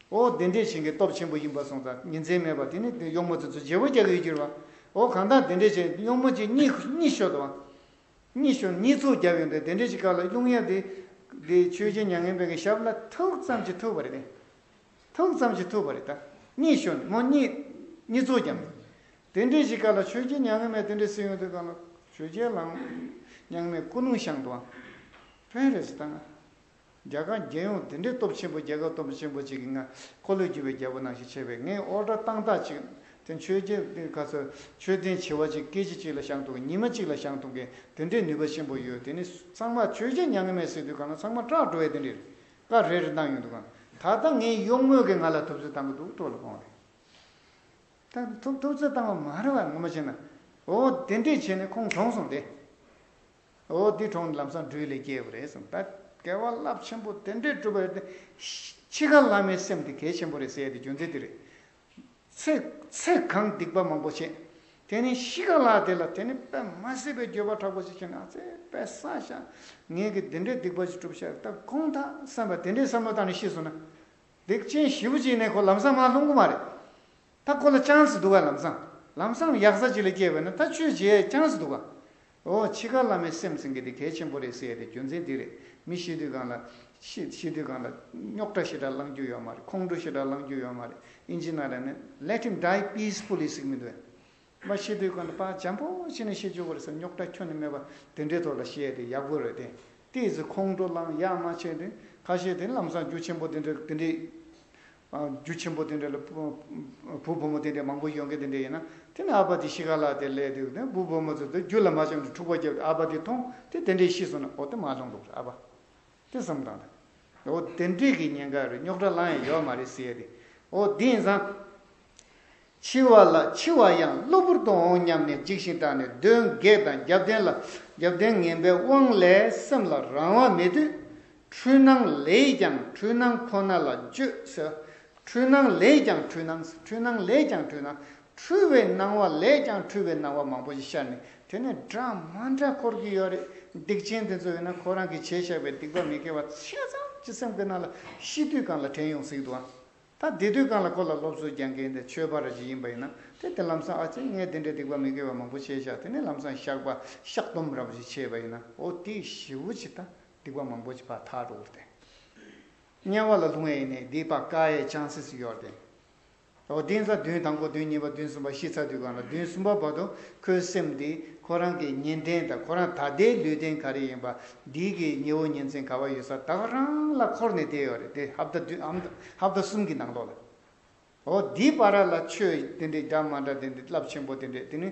ཨོ་དེ་འདྲས་བྱེད་མཁན་སྟོབས་ཆེན་པོ་ཡིན་པ་སོང་ཙང་ཉིན་མཚན་མེད་པ་དེ་ནི་དེ་གཡོག་མོ་དེ་ཚོ་བརྗེ་པོ་རྒྱག་གི་ཡོད་ཀྱི་རེད་བ། ཨོ་གང་ལྟར་དེ་འདྲས་བྱས་གཡོག་མོ་གཅིག་གཉིད་གཉིད་ཤོར་དུ་བ། གཉིད་ཤོར་གཉིད་ཚུགས་རྒྱབ་ཡོང་དུས་དེ་འདྲས་ཅིག་སྐབས་ལ་རླུང་གཡབ་དེ་ འདི་ཆོས་རྒྱལ་མྱ་ངན་མེད་ཀྱི་ཞབས་ལ་ཐུག་ཙམ་གྱིས་ཐུག་པ་རེད་དེ། ཐུག་ཙམ་གྱིས་ཐུག་པ་རེད་ད། གཉིད་ཤོར་ནས་མོ་གཉིད་གཉིད་ཚོགས་ཀྱང་མེད། དེ་འདྲའི་ཞིག་ག་ལ་ཆོས་རྒྱལ་མྱ་ངན་མེད་དེ་འདྲའི་སྲིད་ཡོང་དུས་གང་ལ་ཆོས་རྒྱལ་ལའང་མྱ་ངན་མེད་ཀུན་སློང་བཤང་འདུག་ཨང་། ཕན་རེད་ཟེར་ད་ང་། རྒྱ་གར་རྒྱལ་ཡོངས་དེ་འདྲའི་སྟོབས་ཆེན་པོ་རྒྱལ་ཁབ་སྟོབས་ཆེན་པོ་ཅིག་གིས་ང་འཁོར་ལོས་སྒྱུར་བའི་རྒྱལ་པོ་ནང་བཞིན་བྱས་པས་ངས་ཨོ་ཌར་བཏང་ཐག་ཅིག་དེ་ཆོས་རྒྱལ་ག་ཚོད་མཆོད་རྟེན་བྱེ་བ་ཅིག་སྐད་ཅིག་གཅིག་ལ་བཤང་ཐུབ་མཁན་ཉི་མ་གཅིག་ལ་བཤང་ཐུབ་མཁན་དེ་འདྲའི་ནུས་པ་ཆེན་པོ་ཡོད། དེ་ནི་ཚང་མ་ཆོས་རྒྱལ་མྱ་ངན་མེད་ཟེར་དུས་གང་ལ་ཚང་མ་སྐྲག་འགྲོ་བའི་དེ་འདྲའི་བཀའ་རེ་རེ་བཏང་ཡོང་དུས་གང་ད་ལྟ་ངའི་གཡོག་མོས་ཀྱིས་ང་ལ་ཐུབ་ཚོད་བཏང་གི་འདུག་ལྟོས་ལ་དགོངས་རེད། ད་ཐུབ་ཐུབ་ཚོད་བཏང་བ་མ་རེད་བ་ངོ་མ་བྱས་ན། འོ་དེ་འདྲས་བྱས་ནས་ཁོང་གྲོངས་སོང་སྟེ། འོ་འདི་གྲོངས་ལམ་སང་སྦྲུལ་ལས་སྐྱེས་པ་རེད་གསུངས། ད་སྐྱེ་བ་རླབས་ཆེན་པོ་དེ་འདྲས་བསྒྲུབས་པ་རེད་དེ། འཆི་ཁ་ལྷ་མོའི་སེམས་དེ་གལ་ཆེན་པོ་རེད་ཟེར་ཡ་དེ་རྒྱུ་མཚན་དེ་རེད། ཚེ་ཚེ་གང་སྡིག་པ་མང་པོ་བྱས། དེ་ནས་ཤི་ཁ་ལྷག་དེ་ལ་དེ་ནས་དཔེ་མ་སྲིད་པའི་འགྱོད་པ་དྲག་པོ་ཞིག་བྱས་ནས་ཨ་ཙི་དཔེ་བསགས་ཤག་ངས་གི་འདི་འདྲའི་སྡིག་པ་ཞིག་བསྒྲུབས་ཤག་ད་དགོངས་དག་བསམ་པ་དེ་འདྲའི་བསམ་བློ་བཏང་ནས་ཤི་སོང་ན། སྡིག་ཅན་ཞེ་པོ་ཅིག་ནས་ཁོ་ལམ་སང་མར་ལྷུང་གི་མ་རེད། ད་ཁོ་ལ་ཅན་སི་འདུག་ག་ལམ་སང་། ལམ་སང་ཡག་ས་ཅིག་ལ་སྐྱེས་པ་ན་ད་ཆོས་བྱེད་ཡས་ཅན་སི་འདུག་ག་འོ་འཆི་ཁ་ལྷ་མོའི་སེམས་ཟེར་མཁན་དེ་གལ་ཆེན་པོ་རེད་ཟེར་ཡས་དེ་རྒྱུ་མཚན་འདི་རེད། མི་ཤི་དུས་སྒང་ལ། ཤི་ཤི་དུས་སྒང་ལ་རྙོག་དྲ་ཞེ་དྲག་ལངས་རྒྱུ་ཡོད་མ་རེད། ཁོང་ཁྲོ་ཞེ་དྲག་ལངས་རྒྱུ་ཡོད་མ་རེད། ཨིན་ཇི་ནང་ལ་ནི་Let him die peacefully ཟེར་གི་མི་འདུག་གས། མ་ཤི་དུས་སྒང་ལ་ཕར་འཇམ་པོ་བྱས་ནས་ཤི་བཅུག་པ་རེད་ཟེར། རྙོག་དྲ་ཁྱོན་ནས་མེད་པ་དེ་འདྲའི་ཐོག་ལ་ཤི་ཡས་དེ་ཡག་པོ་རེད་དེ། ཏོག་ཙམ་ཁོང་ཁྲོ་ལངས་ཡག་མ་བྱས་དེ་ཁ་ཤས་དེ་ལམ་སང་རྒྱུ་ཆེན་པོ་དེ་འདྲ་དེ་འདྲའི། རྒྱུ་ཆེན་པོ་དེ་འདྲ་ལ་བུ་བུ་བུ་མོ་དེ་འདྲ་མང་པོ་ཡོང་གི་དེ་འདྲ་ཡིན་ན་དེ་ནི་ཨ་ཕ་དེ་ཤི་ཁ་ལ་དེ་སླེབས་དུས་དེ་བུ་བུ་མོ་ཚོ་དེ་རྒྱུ་ལ་མ་བྱུང་དུས་འཁྲུག་པ་བརྒྱབ་དུས་ཨ་ཕ་དེ་མཐོང་དེ་དེ་འདྲས་ཤི་སོང་ན་འོ་དེ་མ་ལྷུང་འདུག་ཨ་ཕ། དེ་བསམ་བཏང་དང་། འོ་དེ་འདྲས་ཀྱི་ཉེན་ཁ་རེད། རྙོག་དྲ་ལངས་ཡ་ཡོད་མ་རེད་ཟེར་ཡ་དེ། འོ་དེ་ཡིན་ཙང་། འཆི་བ་ལ་འཆི་བ་ཡང་གློ་བུར་དུ་འོང་སྙམ་ནས་འཇིགས་ཤིང་སྐྲག་ནས་གདོན་བགེགས་དང་རྒྱབ་རྟེན་ལ་རྒྱབ་རྟེན་ངན་པའི་དབང་ལས་སེམས་ལ་རང་དབང་མེད་དུས། འཁྲུལ་སྣང་ལས་ཀྱང་འཁྲུལ་སྣང་ཁོ་ན་ལ་བརྗོད་ཟེར། འཁྲུལ་སྣང་ལས་ཀྱང་འཁྲུལ་སྣང་ཟེར། འཁྲུལ་སྣང་ལས་ཀྱང་འཁྲུལ་སྣང་། འཁྲུལ་བའི་སྣང་བ་ལས་ཀྱང་འཁྲུལ་བའི་སྣང་བ་མང་པོ་ཞིག་ཤར་ནས་དེ་ནས་འདྲ་མ་འདྲ་འཁོར་གྱི་ཡོད་རེད། སྡིག་ཅན་དེ་ཚོ་ཡིན་ན་ཁོ་རང་གིས་བྱས་བཞག་པའི་སྡིག་པ་མི་དགེ་བ་ཆ་ཚང་གཅིག་སེམས་ཀྱི་ནང་ལ་ཤི་དུས་སྒང་ལ་དྲན་ཡོང་སྲིད་འདུག་ཨ། ད་བསྡད་དུས་སྒང་ལ་ཁོ་ལ་སློབ་གསོ་རྒྱག་མཁན་དེ་ཆོས་པ་ར་ཞིག་ཡིན་པ་ཡིན་ན་དེ་དེ་ལམ་སང་ཨ་ཙི་ངས་དེ་འདྲའི་སྡིག་པ་མི་དགེ་བ་མང་པོ་བྱས་བཞག་དེ་ནས་ལམ་སང་བཤགས་པ་བཤགས་སྡོམ་ར་བ་ཞིག་བྱས་པ་ཡིན་ན་འོ་དེ་ཞེ་པོ་ཅིག་ད་སྡིག་པ་མང་པོ་ཅིག་ཕར་ཐར་འགྲོ་གི་རེད་དེ། དམྱལ་བ་ལ་ལྷུང་ཡས་ཡིན་ནའི་འདི་ཕར་བཀག་ཡས་ཆན་སི་ཡོད་རེད་དེ། འོ་དེ་ཡིན་ཙང་བདུན་དང་པོ་བདུན་གཉིས་པ་བདུན་གསུམ་པ་ཤི་ཚར་དུས་སྒང་ལ་བདུན་གསུམ་པ་བར་དུ་ཁོའི་སེམས་འདི་ཁོ་རང་གི་གཉེན་འཕྲད་དང་ཁོ་རང་ད་ལྟའི་ལུས་རྟེན་ག་རེ་ཡིན་པ་འདི་གི་ཉེ་བོ་ཉེ་ཚན་ག་བ་ཡོད་ས་ད་ག་རང་ལ་འཁོར་ནས་བསྡད་ཡོད་རེད་དེ། ཧབ་ཏ་བདུན་ཧབ་ཏ་ཧབ་ཏ་གསུམ་གྱི་ནང་ལོགས་ལ། འོ་འདིའི་བར་ལ་ཆོས་དེ་འདྲའི་འདྲ་མ་འདྲ་དེ་འདྲའི་རླབས་ཆེན་པོ་དེ་འདྲའི་དེ་ནི་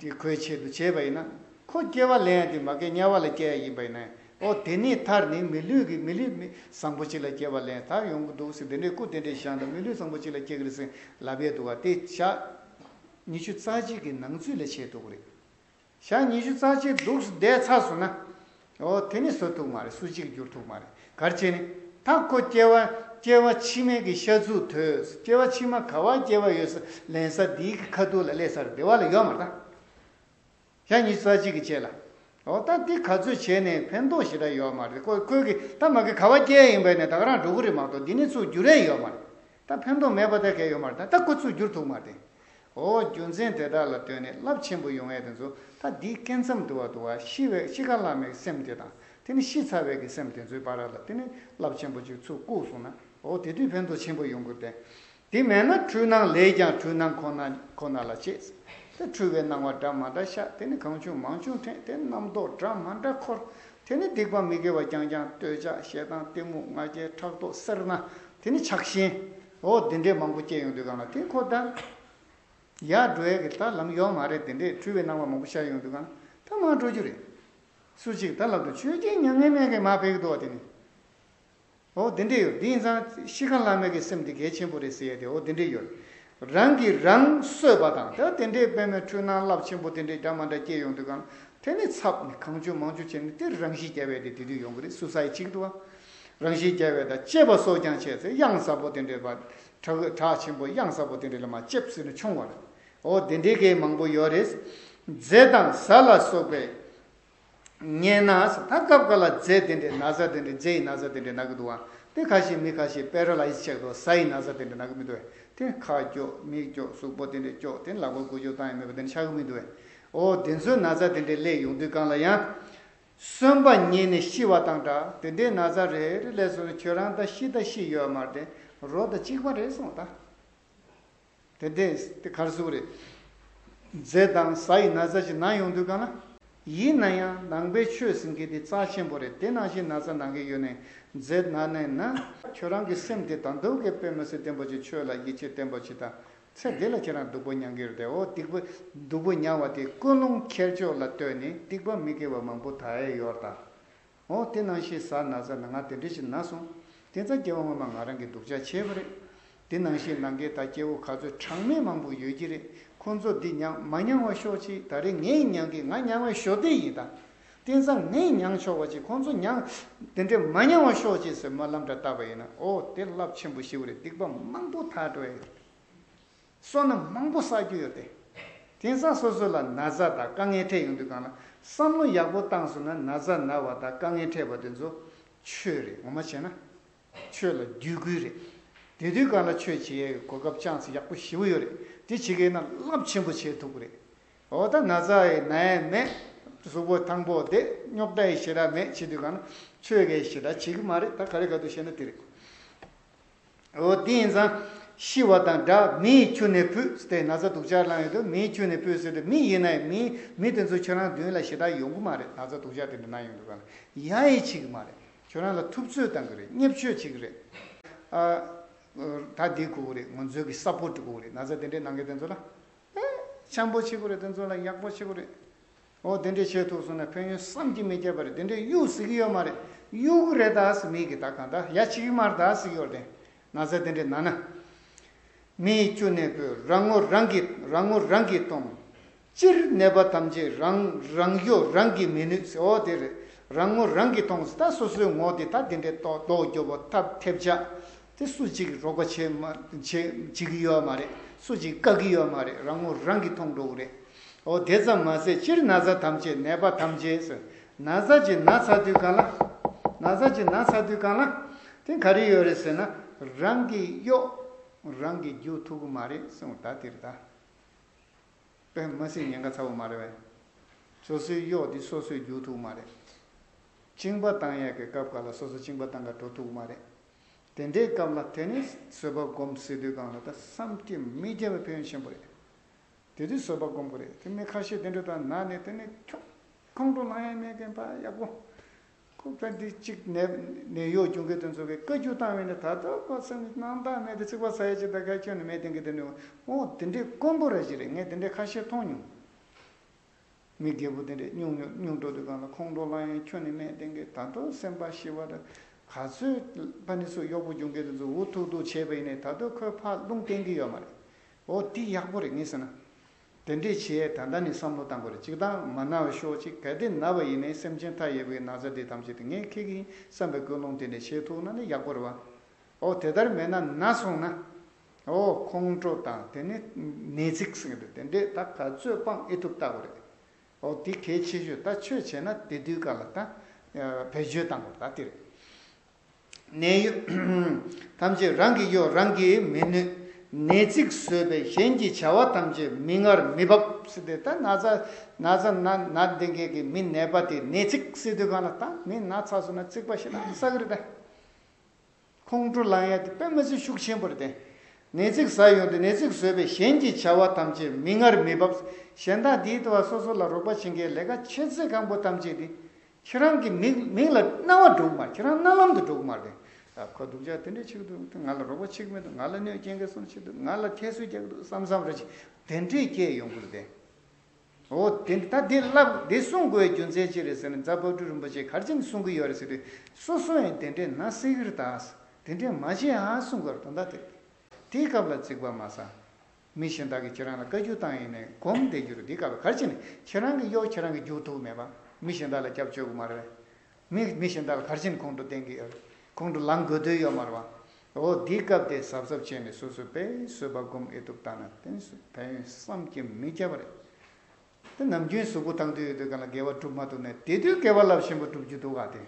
དེ་ཁོའི་ཆེད་དུ་བྱས་པ་ཡིན་ན་ཁོ་སྐྱེ་བ་ལེན་ཡ་དེ་མ་གི་དམྱལ་བ་ལ་སྐྱེ་ཡ་ཡིན་པ་ཡིན་ན། ཨོ་དེ་ནས་ཐར་ནས་མི་ལུས་ཀྱི་མི་ལུས་མི་བཟང་པོ་ཅིག་ལ་སྐྱེ་བ་ལེན་ཐར་ཡོང་གི་འདུག་ཟེར་དེ་འདྲའི་སྐུ་དེ་འདྲའི་བཞེངས་དང་མི་ལུས་བཟང་པོ་ཅིག་ལ་སྐྱེ་གི་རེད་ཟེར་ལབ་ཡས་འདུག་བ། དེ་ཞག་ཉི་ཤུ་རྩ་གཅིག་གི་ནང་ཚུད་ལ་བྱས་འདུག་གི་རེད། ཞག་ཉི་ཤུ་རྩ་གཅིག་འདུག་སེ་བསྡད་ཚར་སོང་ན། ཨོ་དེ་ནས་བཟོ་ཐུབ་མ་རེད། སུ་གཅིག་འགྱུར་ཐུབ་མ་རེད། ག་རེ་བྱས་ནས་ད་ཁོ་སྐྱེ་བ་སྐྱེ་བ་ཕྱི་མའི་གི་ཤ་ཚུགས་དོད་སྐྱེ་བ་ཕྱི་མ་ག་བ་སྐྱེ་བ་ཡོད་ས་ལེན་ས་འདིའི་གི་ཁ་ཐུག་ལ་སླེབས་ཚར་བདེ་བ་ལ་ཡོད་མ་རེད་ད། ཞག་ཉི་ཤུ་རྩ་གཅིག་གི་རྗེས་ལ། འོ་ད་འདི་ག་ཚོད་བྱས་ནས་ཕན་ཐོགས་ཞེ་དྲག་ཡོད་མ་རེད། ཁོ་ཁོས་གི་ད་མ་གི་ག་བ་སྐྱེ་ཡིན་པས་ནས་ད་ག་རང་འགྲོ་གི་རེད་མ་གཏོགས་འདི་ནས་ཚུར་འགྱུར་ཡས་ཡོད་མ་རེད། ད་ཕན་ཐོགས་མེད་པ་ད་གས་ཡོད་མ་རེད། ད་ད་ཁོ་ཚུར་འགྱུར་ཐུབ་མ་རེད། འོ་རྒྱུ་མཚན་དེ་དག་ལ་ལྟོས་ནས་རླབས་ཆེན་པོ་ཡོང་ཡས་དེ་ཚོ་ད་འདིའི་སྐྱེ་མཚམས་དུ་བ་དུ་བ་ཤི་བའི་ཤི་ཁ་ལྷག་མའི་སེམས་དེ་དང་དེ་ནས་ཤི་ཚར་བའི་གི་སེམས་དེ་ཚོའི་བར་ལ་དེ་ནས་རླབས་ཆེན་པོ་ཅིག་ཚུར་བཀུག་སོང་ན་འོ་དེ་དུས་ཕན་ཐོགས་ཆེན་པོ་ཡོང་གི་རེད་དེ། དེ་མེད་ན་འཁྲུལ་སྣང་ལས་ཀྱང་འཁྲུལ་སྣང་ཁོ་ན་ཁོ་ན་ལ་སྐྱེས། དེ་འཁྲུལ་བའི་སྣང་བ་འདྲ་མ་འདྲ་ཤར། དེ་ནི་གང་བྱུང་མང་བྱུང་དྲན། དེ་རྣམ་རྟོག་འདྲ་མ་འདྲ་འཁོར། དེ་ནི་སྡིག་པ་མི་དགེ་བ་རྐྱང་རྐྱང་ལྟོས་བཅག་ཞེ་སྡང་གཏི་མུག་ང་རྒྱལ་ཕྲག་དོག་སེར་སྣ། དེ་ནི་ཆགས་ཞེན། འོ་དེ་འདྲའི་མང་པོ་སྐྱེ་ཡོང་དུས་གང་ལ་དེ་ཁོ་ད་ཡར་འགྲོ་ཡས་ཀྱི་ད་ལམ་ཡོད་མ་རེད། དེ་འདྲའི་འཁྲུལ་བའི་སྣང་བ་མང་པོ་ཤར་ཡོང་དུས་གང་ད་མར་འགྲོ་རྒྱུ་རེད། སུ་གཅིག་ད་ལབ་དུས་ཆོས་རྒྱལ་མྱ་ངན་མེད་ཀྱིས་མར་ཕེབས་ཀྱི་འདུག་བ། དེ་ནི། འོ་དེ་འདྲས་ཡོད། དེ་ཡིན་ཙང་ཤི་ཁ་ལྷག་མེད་ཀྱི་སེམས་དེ་གལ་ཆེན་པོ་རེད་ཟེར་ཡས་དེ་འོ་དེ་འདྲས་ཡོད། རང་གིས་རང་གསོད་པ་དང་ད་དེ་འདྲས་དཔེ་མེད་འཁྲུལ་སྣང་རླབས་ཆེན་པོ་དེ་འདྲས་འདྲ་མ་འདྲ་སྐྱེ་ཡོང་དུས་གང་དེ་ནི་ཚབ་ནི་གང་བྱུང་མང་བྱུང་བྱས་ནས་དེ་རང་ཤི་རྒྱག་པའི་དེ་དེ་དུས་ཡོང་གི་རེད། སུ་སའི་ཆིག་ཏུ་བ། རང་ཤི་རྒྱག་པའི་ད་གཅེས་པ་སྲོག་ཀྱང་བཅད་ཚེ་གཡང་གཟར་པོ་དེ་འདྲས་པ་བྲག་བྲག་ཆེན་པོ་གཡང་གཟར་པོ་དེ་འདྲས་ལ་མ་ལྕེབས་ཟེར་ནས་མཆོང་བ་རེད། འོ་དེ་འདྲས་ཀྱི་མང་པོ་ཡོད་རེད། རྫས་དང་གཟའ་ལ་སོགས་པའི། ཉེ་ན་ད་སྐབས་འགའ་ལ་རྫས་དེ་འདྲའི་ན་ཚ་དེ་འདྲའི་རྫས་ཡི་ན་ཚ་དེ་འདྲའི་ན་གི་འདུག་བ། དེ་ཁ་ཤས་མི་ཁ་ཤས་པེ་ར་ལའི་ཛི་ཆགས་འདུག་བ། ཟ་ཡི་ན་ཚ་དེ་འདྲའི་ན་གི་མི་འདུག་བས། དེ་ཁ་སྐྱོ་མིག་སྐྱོ་གཟུགས་པོ་དེ་འདྲའི་སྐྱོ་དེ་ལག་པ་འགུལ་སྐྱོད་བཏང་ཡི་མེད་པ་དེ་འདྲ་ཆགས་གི་མི་འདུག་བས། འོ་དེ་ཚོའི་ན་ཚ་དེ་འདྲའི་སླེབས་ཡོང་དུས་གང་ལ་ཡང་། གསོན་པ་ཉིད་ནི་ཤི་བ་དང་འདྲ། དེ་འདྲའི་ན་ཚ་རེ་རེ་ལས་སོང་ན་ཁྱོད་རང་ད་ཤི་ད་ཤི་ཡོད་མ་རེད། རོ་ད་གཅིག་པ་རེད་སོང་ད། དེ་འདྲས་དེ་གར་ཟུག་རེད། མཛེ་དང་ཟ་ཡི་ན་ཚ་ཞིག་ན་ཡོང་དུས་གང་ན། ཡིན་ན་ཡང་ནང་པའི་ཆོས་ཟེར་མཁན་དེ་རྩ་ཆེན་པོ་རེད། དེ་ནང་བཞིན་ན་ཚ་ནང་གི་ཡོད་ནས་མཛེ་ན་ནས་ན། ཁྱོད་རང་གི་སེམས་དེ་ད་འདུག་གི་དཔེ་མི་སྲིད་བརྟན་པོ་ཅིག་ཆོས་ལ་ཡིད་ཆེས་བརྟན་པོ་ཅིག་དང་། ཚེ་འདི་ལ་ཁྱེད་རང་སྡུག་པོ་མྱང་གི་ཡོད་རེད་དེ། འོ་སྡིག་པོ་སྡུག་པོ་མྱང་བ་དེ་ཀུན་སློང་ཁྱེར་ཕྱོགས་ལ་ལྟོས་ནས་སྡིག་པ་མི་དགེ་བ་མང་པོ་དག་ཡས་ཡོད་རེད་ད། འོ་དེ་ནང་བཞིན་ཟ་ན་ཟ་ན་ང་དེ་འདྲ་ཞིག་ན་སོང་། དེ་ཙང་སྐྱེ་བ་སྔོན་མ་ང་རང་གིས་སྡུག་ཅག་བྱས་པ་རེད། དེ་ནང་བཞིན་ནང་གི་ད་སྐྱེ་བོ་ག་ཚོད་གྲངས་མེད་མང་པོ་ཡོད་ཀྱི་རེད། ཁོང་ཚོ་འདི་མྱང་མ་མྱང་བ་ཤོག་ཅིག་ད་རེས་ངས་མྱང་གི་ང་མྱང་བའི་ཞོ་དེ་ཡིན་ད། དེ་ཙང་ངས་མྱང་ཆོག་པ་ཅིག་ཁོང་ཚོ་མྱང་དེ་འདྲས་མ་མྱང་བ་ཤོག་ཅིག་ཟེར་སྨོན་ལམ་འདྲ་བཏབ་པ་ཡིན་ན། འོ་དེ་རླབས་ཆེན་པོ་ཞིག་རེད། སྡིག་པ་མང་པོ་དག་འགྲོ་ཡ་ཡོད་རེད། བསོད་ནམས་མང་པོ་བསགས་རྒྱུ་ཡོད་དེ། དེང་སང་སོ་སོ་ལ་ན་ཚ་དང་དཀའ་ངལ་འཕྲད་ཡོང་དུས་གང་ལ་བསམ་བློ་ཡག་པོ་བཏང་སོང་ན་ན་ཚ་ན་བ་དང་དཀའ་ངལ་འཕྲད་པ་དེ་ཚོ་ཆོས་རེད། ངོ་མ་བྱས་ན་ཆོས་ལ་བརྒྱུད་སྐུལ་རེད། དེ་དུས་གང་ལ་ཆོས་བྱེད་ཡས་གོ་སྐབས་ཅན་ཡག་པོ་ཞེ་པོ་ཡོད་རེད། དེ་བྱེད་ཀྱི་ཡིན་ན་རླབས་ཆེན་པོ་བྱེད་ཐུབ་ཀྱི་རེད། འོ་ད་ན་ཚ་ཡི་ན་ཡས་མེད། གཟུགས་པོ་ཐང་པོ་བདེ། རྙོག་དྲ་ཡི་ཞེ་དྲག་མེད་བྱེད་དུས་གང་ལ་ཆོས་ཀྱི་ཞེ་དྲག་བྱེད་ཀྱི་མ་རེད། ད་ག་རེ་ག་དུས་བཤད་ན་དེ་རེད། འོ་དེ་ཡིན་ཙང་ཤི་བ་དང་འདྲ། མེ་ཡི་ཆུ་ནས་བུད་ཟེར་ཏེ་ན་ཚ་སྡུག་ཅག་ལངས་ཡོད་དུས་མེ་ཡི་ཆུ་ནས་བུད་ཟེར་ཏེ་མི་ཡིན་ན་ཡང་མི་མི་དེ་ཚོ་ཁྱོད་རང་མདུན་ལ་ཞེ་དྲག་ཡོང་གི་མ་རེད། ན་ཚ་སྡུག་ཅག་དེ་འདྲ་ན་ཡོང་དུས་གང་ལ་ཡ་ཡི་བྱེད་ཀྱི་མ་རེད། ཁྱོད་རང་ལ་ཐུབ་ཚོད་བཏང་གི་རེད། བརྙས་བཅོས་བྱེད་ཀྱི་རེད། ཨ། ད་འདི་དགོས་ཀྱི་རེད། ང་ཚོའི་གི་ས་པོར་ཊི་དགོས་ཀྱི་རེད། ན་ཚ་དེ་འདྲའི་ནང་གི་དེ་ཚོ་ལ། ཨེ། འཆམ་པོ་བྱེད་དགོས་རེད། དེ་ཚོ་ལ་ཡག་པོ་བྱེད་དགོས་རེད། འོ་དེ་འདྲས་བྱེད་ཐུབ་སོང་ན་ཕན་ཡོན་བསམ་གྱིས་མི་ཁྱབ་པ་རེད། དེ་འདྲས་གཡུག་ཟེར་གྱི་ཡོད་མ་རེད། གཡུག་གི་རེད་ད་ཟེར། མི་གི་ད་གང་ད་ཡ་བྱེད་ཀྱི་མ་རེད་ད་ཟེར་གྱི་ཡོད་རེད། ན་ཚ་དེ་འདྲས་ན་ན། མེ་ཡི་ཆུ་ནས་བུད། རང་ངོ་རང་གིས་རང་ངོ་རང་གིས་མཐོང་། སྤྱིར་ནད་པ་ཐམས་ཅད་རང་རང་གཡོ་རང་གིས་མི་ནུས་ཟེར། འོ་དེ་རེད། རང་ངོ་རང་གིས་མཐོང་ཟེར། ད་སོ་སོའི་ངོ་དེ་ད་དེ་འདྲས་ལྡོག་ལྡོག་རྒྱོབ་པོ་ཐབས་ཐེབས་ཆག་དེ་སུ་གཅིག་རོགས་པ་བྱེད་མ་བྱེད་བྱེད་ཀྱི་ཡོད་མ་རེད། སུ་གཅིག་བཀག་གི་ཡོད་མ་རེད། རང་ངོ་རང་གིས་མཐོང་འགྲོ་གི་རེད། འོ་དེ་ཙམ་མ་ཟད་སྤྱིར་ན་ཚ་ཐམས་ཅད་ནད་པ་ཐམས་ཅད་ཟེར། ན་ཚ་ཅིག་ན་ཚར་དུས་གང་ལ། ན་ཚ་ཅིག་ན་ཚར་དུས་གང་ལ། དེ་ག་རེ་ཡོད་རེད་ཟེར་ན། རང་གིས་གཡོ། རང་གིས་བསྒྱུར་ཐུབ་ཀྱི་མ་རེད་གསུངས། ད་དེ་རེད་ད། དཔེ་མ་སྲིད་ཉེན་ཁ་ཚ་བོ་མ་རེད་པས། སོ་སོའི་གཡོ་འདི་སོ་སོས་བསྒྱུར་ཐུབ་མ་རེད། གཅིན་པ་བཏང་ཡས་ཀྱི་སྐབས་ག་ལ་སོ་སོ་གཅིན་པ་བཏང་ག་འགྲོ་ཐུབ་མ་རེད། དེ་འདྲའི་སྐབས་ལ་དེ་ནི་བཟོད་པ་སྒོམ་ཟེར་དུས་གང་ལ་ད་བསམ་གྱིས་མི་ཁྱབ་པའི་ཕན་ཡོན་ཆེན་པོ་རེད། དེ་དུས་བཟོད་པ་སྒོམ་དགོས་རེད། དེ་མི་ཁ་ཤས་དེ་འདྲ་དང་ན་ནས་དེ་ནི་ཁྱོད་ཁོང་ཁྲོ་ལངས་ཡས་མེད་མཁན་པ་ཡག་པོ། ཁོ་པ་འདི་གཅིག་ནད་ནད་གཡོག་སྦྱོང་མཁན་དེ་ཚོ་གིས་བཀའ་བཀྱོན་བཏང་བས་ནི་ད་ལྟ་ཁོ་སེམས་སྣང་དག་མེད་དེ་ཚིག་པ་ཟ་ཡ་ཅིག་ད་ག་ཁྱོན་ནས་མེད་དེང་གི་དེ་ནི། འོ་དེ་འདྲའི་དཀོན་པོ་ར་ཅིག་རེད། ངས་དེ་འདྲའི་ཁ་ཤས་མཐོང་མྱོང་། མི་རྒད་པོ་དེ་འདྲས་སྙུང་སྙུང་སྙུང་འགྲོ་དུས་གང་ལ་ཁོང་ཁྲོ་ལངས་ཡས་ཁྱོན་ནས་མེད་དེང་གི་ད་དུང་སེམས་པ་ཞི་བ་ར། ག་ཚོད་ཕ་ནི་ཚོ་གཡོག་པོ་སྦྱོང་མཁན་དེ་ཚོ་འུ་ཐུག་ཐུག་བྱས་པ་ཡིན་ནའི་ད་དུང་ཁོས་ཕར་རླུང་བསྟན་གི་ཡོད་མ་རེད། འོ་དེ་ཡག་པོ་རེད། ངས་ཟེར་ན། དེ་འདྲས་བྱས་ད་ལྟ་ནས་བསམ་བློ་བཏང་དགོས་རེད། གཅིག་དང་མ་ན་བ་ཤོག་ཅིག་གལ་ཏེ་ན་བ་ཡིན་ནའི་སེམས་ཅན་མཐའ་ཡས་པའི་ན་ཚ་འདི་ཐམས་ཅད་དེ་ངས་འཁྱེར་གི་ཡིན་བསམ་པའི་ཀུན་སློང་དེ་འདྲས་བྱེད་ཐུབ་ན་ནི་ཡག་པོ་རེད་བ། འོ་དེ་ལྟར་མེད་ན་ན་སོང་ན། འོ་ཁོང་ཁྲོ་དང་དེ་ནི་ནད་ཚིག་ཟེར་གི་འདུག་དེ་འདྲས་ད་ག་ཚོད་སྤང་ཨེ་ཐུབ་ལྟ་དགོས་རེད། འོ་དེ་གལ་ཆེ་ཤོས། ད་ཆོས་བྱས་ན་དེ་དུས་ག་ལ་ད་བེད་སྤྱོད་བཏང་དགོས་ད་དེ་རེད། ནད་གཡོག་ཐམས་ཅད་རང་གི་གཡོ་རང་གིས་མི་ནུས། ནད་ཚིག་བཟོད་པས་གཞན་གྱི་བྱ་བ་ཐམས་ཅད་མི་སྔར་མི་འབབ་ཟེར་ཏེ། ད་ན་ཚ་ན་ཚ་ན་ན་བསྡད་མཁན་གྱི་མི་ནད་པ་དེ་ནད་ཚིག་ཟེར་དུས་གང་ལ་ད་མི་ན་ཚ་སོང་ན་ཚིག་པ་ཞེ་དྲག་ཟ་གི་རེད་ད། ཁོང་ཁྲོ་ལངས་ཡ་དེ་དཔེ་མི་སྲིད་ཤུགས་ཆེན་པོ་རེད་དེ། ནད་ཚིག་ཟ་ཡོང་དུས་ནད་ཚིག་བཟོད་པས་གཞན་གྱི་བྱ་བ་ཐམས་ཅད་མི་སྔར་མི་འབབ། གཞན་དག་དེའི་ཐོག་སོ་སོ་ལ་རོགས་པ་བྱེད་མཁན་ལས་ཀ་ཆེ་ཚད་གང་པོ་ཐམས་ཅད་དེ། ཁྱེད་རང་གི་མིག་མིག་ལ་རྣ་བ་འགྲོ་གི་མ་རེད། ཁྱེད་རང་རྣ་ལམ་དུ་འགྲོ་གི་མ་རེད། ཨ་ཁོ་སྡུག་ཅག་དེ་འདྲས་བྱེད་ཀྱི་འདུག་ང་ལ་རོགས་པ་བྱེད་ཀྱི་མི་འདུག་ང་ལ་གནོད་སྐྱེལ་མཁན་སུ་བྱེད་འདུག་ང་ལ་ཁྱད་གསོད་རྒྱག་གི་འདུག་བསམ་བསམ་རེ་བྱེད། དེ་འདྲས་སྐྱེས་ཡོང་གི་རེད་དེ། འོ་དེ་ད་འདི་ལབ་འདི་གསུང་དགོས་རྒྱུ་མཚན་ཅི་རེད་ཟེར་ན། རྫ་དཔལ་སྤྲུལ་རིན་པོ་ཆེས་ག་རེ་བྱས་ནས་གསུང་གི་ཡོད་རེད་ཟེར་དུས། སོ་སོ་ཡང་དེ་འདྲས་ན་སྲིད་ཀྱི་རེད་ད། དེ་འདྲས་མ་བྱེད་ཨ་གསུང་དགོས་རེད་དོན་དག་དེ་རེད། དེའི་སྐབས་ལ་ཚིག་པ་མ་ཟ། མི་གཞན་དག་གིས་ཁྱེད་རང་ལ་བཀའ་བཀྱོན་བཏང་ཡིན་ནའི་སྒོམ་བསྡད་རྒྱུ་རེད། དེའི་སྐབས་ལ་ག་རེ་བྱས་ནས་ཁྱེད་རང་གི་གཡོ་ཁྱེད་རང་གིས་བསྒྱུར་ཐུབ་མེད་པ། མི་གཞན་དག་ལ་སྐྱབས་བཅོལ་གི་མ་རེད་པས། མི་མི་གཞན་དག་ལ་ག་རེ་བྱས་ནས་ཁོང་ཁྲོ་བསྟན་གི་ཡོད་རེད། ཁོང་ཁྲོ་ལངས་དགོས་དོན་ཡོད་མ་རེད་པ། འོ་འདིའི་སྐབས་དེ་གཟབ་གཟབ་བྱས་ནས་སོ་སོ་དཔེ་བཟོད་པ་སྒོམ་ཨེ་ཐུབ་བཏང་ན་དེ་ནི་ཕན་ཡོན་བསམ་གྱིས་མི་ཁྱབ་པ་རེད། དེ་ནམ་རྒྱུན་གཟུགས་པོ་ཐང་དུ་ཡོད་དུས་གང་ལ་དགེ་བ་སྒྲུབ་མ་ཐུབ་ནས་དེ་དུས་དགེ་བ་རླབས་ཆེན་པོ་སྒྲུབ་རྒྱུ་འདུག་ག་དེ་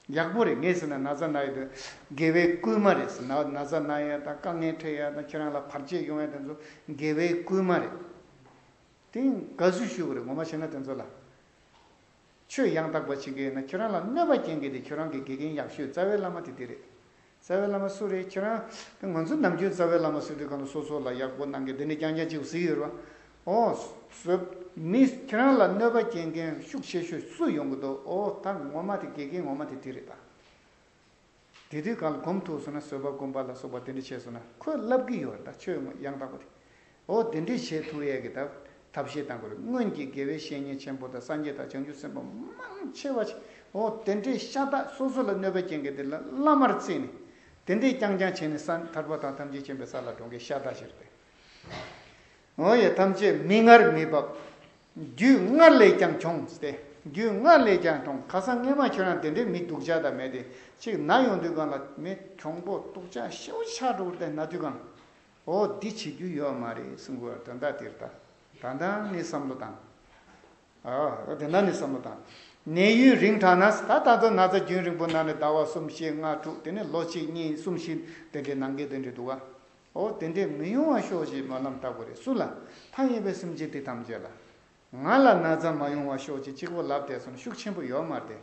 ཡག་པོ་རེད། ངས་ཟེར་ན་ན་ཚ་ན་ཡོད་དུས་དགེ་བའི་བསྐུལ་མ་རེད་ཟེར་ན། ན་ཚ་ན་ཡ་དང་དཀའ་ངལ་འཕྲད་ཡ་དང་ཁྱེད་རང་ལ་བར་ཆད་ཡོང་ཡ་དེ་ཚོ་དགེ་བའི་བསྐུལ་མ་རེད། དེ་དགའ་བསུ་ཞུ་དགོས་རེད། ངོ་མ་བྱས་ན་དེ་ཚོ་ལ། ཆོས་ཡང་དག་པ་བྱེད་མཁན་ཡིན་ན་ཁྱོད་རང་ལ་གནོད་པ་སྐྱེལ་མཁན་དེ་ཁྱོད་རང་གི་དགེ་རྒན་ཡག་ཤོས་རྩ་བའི་བླ་མ་དེ་དེ་རེད། རྩ་བའི་བླ་མ་སུ་རེད། ཁྱོད་རང་ང་ཚོ་ནམ་རྒྱུན་རྩ་བའི་བླ་མ་ཟེར་དུས་གང་ལ་སོ་སོ་ལ་ཡག་པོ་གནང་མཁན་དེ་འདྲ་རྐྱང་རྐྱང་ཅིག་ཟེར་གྱི་ཡོད་རེད་བ། ཨོ། བཟོད། མི་ཁྱོད་རང་ལ་གནོད་པ་སྐྱེལ་མཁན་ཤུགས་ཆེ་ཤོས་སུ་ཡོང་གི་འདུག་ཨོ་ད་ངོ་མ་དེ་དགེ་རྒན་ངོ་མ་དེ་དེ་རེད་ད། དེ་དུས་གང་ལ་གོམས་ཐུག་སོང་ན་བཟོད་པ་སྒོམ་པ་ལ་སོགས་པ་དེ་འདྲ་བྱས་སོང་ན་ཁོས་བསླབ་ཀྱི་ཡོད་རེད་ད། ཆོས་ཡང་དག་པ་དེ། ཨོ་དེ་འདྲ་བྱེད་ཐུབ་ཡས་ཀྱི་ད་ཐབས་ཤེས་བཏང་དགོས་རེད། སྔོན་གྱི་དགེ་བའི་བཤེས་གཉེན་ཆེན་པོ་དང་སངས་རྒྱས་དང་བྱང་ཆུབ་སེམས་དཔའ་མང་ཆེ་བ་ཞིག་ཨོ་དེ་འདྲའི་ཤ་སྟག་སོ་སོ་ལ་གནོད་པ་སྐྱེལ་མཁན་དེ་ལ་བླ་མར་བརྩིས་ནས་དེ་འདྲའི་རྐྱང་རྐྱང་བྱས་ནས་ས་ཐར་པ་དང་ཐམས་ཅད་མཁྱེན་པའི་ས་ལ་འགྲོ་མཁན་ཤ་སྟག་ཞིག་རེད། འོ་ཡ་ཐམས་ཅད་མི་སྔར་མི་འབབ། རྒྱུད་སྔར་ལས་ཀྱང་གྱོང་སྟེ། རྒྱུད་སྔར་ལས་ཀྱང་གྱོང་། ཁ་སང་སྔས་མ་ཁྱོད་རང་དེ་འདྲའི་མི་སྡུག་ཅག་དང་མེད་དེ་ཅིག་ན་ཡོང་དུས་གང་ལ་མི་གྱོང་པོ་སྡུག་ཅག་ཤོ་ཆགས་འགྲོ་བར་དེ་ན་དུས་གང་། འོ་འདི་བྱེད་རྒྱུ་ཡོད་མ་རེད་གསུང་དགོས་དོན་དག་དེར་ད། ད་ལྟ་ནི་བསམ་བློ་བཏང་། ཨ་དེ་འདྲ་ནི་བསམ་བློ་བཏང་། ནད་ཡུན་རིང་དྲགས་ན་ད་ད་དུང་ན་ཚ་རྒྱུན་རིང་པོ་ན་ནས་ཟླ་བ་གསུམ་བཞི་ལྔ་དྲུག་དེ་ནས་ལོ་གཅིག་གཉིས་གསུམ་བཞི་དེ་འདྲའི་ནང་འགལ་དེ་འདྲའི་འདུག་ག་ཨོ་དེ་འདྲས་མི་ཡོང་བ་ཤོག་ཅེས་སྨོན་ལམ་བཏབ་དགོས་རེད། སུ་ལ། མཐའ་ཡས་པའི་སེམས་ཅན་དེ་ཐམས་ཅད་ལ། ང་ལ་ན་ཚ་མ་ཡོང་བ་ཤོག་ཅེས་གཅིག་པོ་ལབ་བསྡད་སོང་ན་ཤུགས་ཆེན་པོ་ཡོད་མ་རེད།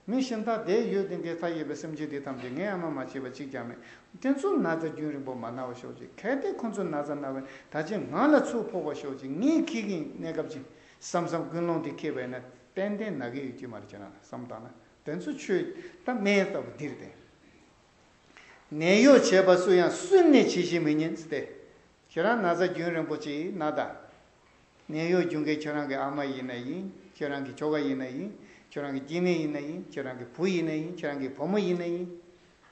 མི་གཞན་དག་བསྡད་ཡོད་དེ་འདྲའི་མཐའ་ཡས་པའི་སེམས་ཅན་དེ་ཐམས་ཅད་ངའི་ཨ་མ་མ་བྱས་པ་གཅིག་ཀྱང་མེད། དེ་ཚོ་ན་ཚ་རྒྱུན་རིང་པོ་མ་ན་བ་ཤོག་ཅེས། གལ་ཏེ་ཁོ་ཚོ་ན་ཚ་ན་བས་ད་ཅི་ང་ལ་ཚུར་ཕོག་པ་ཤོག་ཅེས་ངས་འཁྱེར་གྱི་གནས་སྐབས་ཅིག་བསམ་བསམ་ཀུན་སློང་དེ་འཁྱེར་བས་ན་ཏན་ཏན་ན་གི་ཡོད་ཀྱི་མ་རེད་ཅེ་ན་བསམ་བཏང་ན་དེ་ཚོ་ཆོས་ད་སྨན་ལྟ་བུ་འདིར་བསྟན། ནད་གཡོག་བྱེད་པ་སུ་ཡང་སུན་ནས་ཇི་བཞིན་མི་ཉན་ཟེར་ཏེ། ཁྱེད་རང་ན་ཚ་རྒྱུན་རིང་པོ་ཅིག་ན་ད། ནད་གཡོག་རྒྱུག་མཁན་ཁྱེད་རང་གི་ཨ་མ་ཡིན་ན་ཡིན། ཁྱེད་རང་གི་ཁྱོ་ག་ཡིན་ན་ཡིན། ཁྱེད་རང་གི་སྐྱེ་དམན་ཡིན་ན་ཡིན། ཁྱེད་རང་གི་བུ་ཡིན་ན་ཡིན། ཁྱེད་རང་གི་བུ་མོ་ཡིན་ན་ཡིན།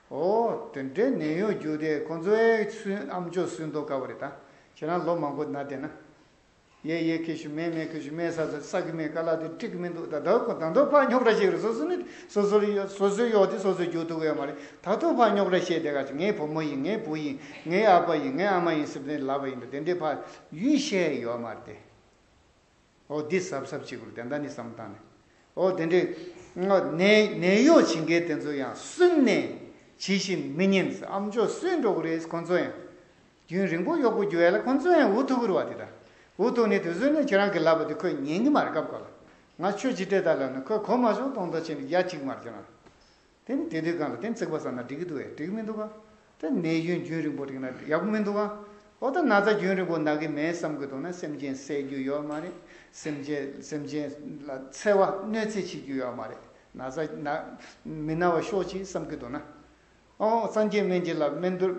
ཨོ་དེ་འདྲའི་ནད་གཡོག་རྒྱུག་དེ་ཁོང་ཚོའི་སུན་ཨམ་ཅོག་སུན་མདོག་དཀར་པོ་རེད་ད། ཁྱེད་རང་ལོ་མང་པོ་ན་བསྡད་ན། ཡས་ཡས་ཁེ་ཞུ་མེད་མེད་ཁེ་ཞུ་མེད་ས་ས་ས་གི་མེད་ཀ་ལ་དེ་འགྲིག་གི་མི་འདུག་ད་ལྟ་ཁོ་ད་ལྟ་ཕར་རྙོག་དྲ་ཞིག་རེད། སོ་སོ་ནི་སོ་སོ་ལ་ཡོད་སོ་སོའི་གཡོག་དེ་སོ་སོས་རྒྱུག་ཐུབ་ཀྱི་ཡོད་མ་རེད། ད་ལྟ་ཕར་རྙོག་དྲ་བཤད་བསྡད་ག་ཅིག་ངའི་བུ་མོ་ཡིན། ངའི་བུ་ཡིན། ངའི་ཨ་ཕ་ཡིན། ངའི་ཨ་མ་ཡིན་ཟེར་ནས་ལབ་པ་ཡིན་ད། དེ་འདྲའི་ཕར་ཡུལ་བཤད་ཡོད་མ་རེད་དེ། ཨོ་འདི་གཟབ་གཟབ་བྱེད་དགོས་རེད། དེ་འདྲ་ནི་བསམ་བཏང་ནས། ཨོ་དེ་འདྲའི་ནད་ནད་གཡོག་བྱེད་མཁན་དེ་ཚོ་ཡང་སུན་ནས་ཇི་བཞིན་མི་ཉན་ཟེར། ཨམ་ཅོག་སུན་འགྲོ་གི་རེད། ཁོང་ཚོ་ཡང་རྒྱུན་རིང་པོ་གཡོག་པོ་རྒྱུག་ཡ་ལ་ཁོང་ཚོ་ཡང་འུ་ཐུག་གི་རེད་བ། དེ་ལྟར་འུ་ཐུག་ནས་དུས་ཚོད་ནས་ཁྱེད་རང་གི་ལབ་པ་དེ་ཁོས་ཉན་གི་མ་རེད། སྐབས་ཁོ་ལ་ང་ཆོས་ཅི་སྤྲད་ད་ལབ་ན་ཁོས་གོ་མ་བྱུང་གཏོང་ད་བྱས་ནས་ཡ་གཅིག་མ་རེད་ཁྱེད་རང་། དེ་ནི་དེ་དུས་གང་ལ་དེ་ཚིག་པ་ཟ་ན་འགྲིག་གི་འདུག་གས། འགྲིག་གི་མི་འདུག་ག་དེ་ནད་ཡུན་རྒྱུན་རིང་པོ་འགྲིག་ན་ཡག་པོ་མི་འདུག་ག་འོ་ད་ན་ཚ་རྒྱུན་རིང་པོ་ན་གི་མེད་བསམ་གི་འདུག་ན་སེམས་ཅན་བསད་རྒྱུ་ཡོད་མ་རེད། སེམས་ཅན་སེམས་ཅན་ལ་འཚེ་བ་གནོད་འཚེ་བྱེད་རྒྱུ་ཡོད་མ་རེད། ན་ཚ་ན་མི་ན་བ་ཤོག་ཅིག་བསམ་གི་འདུག་ན། ཨོ་སངས་རྒྱས་སྨན་གྱི་བླ་སྨན་གཏོར་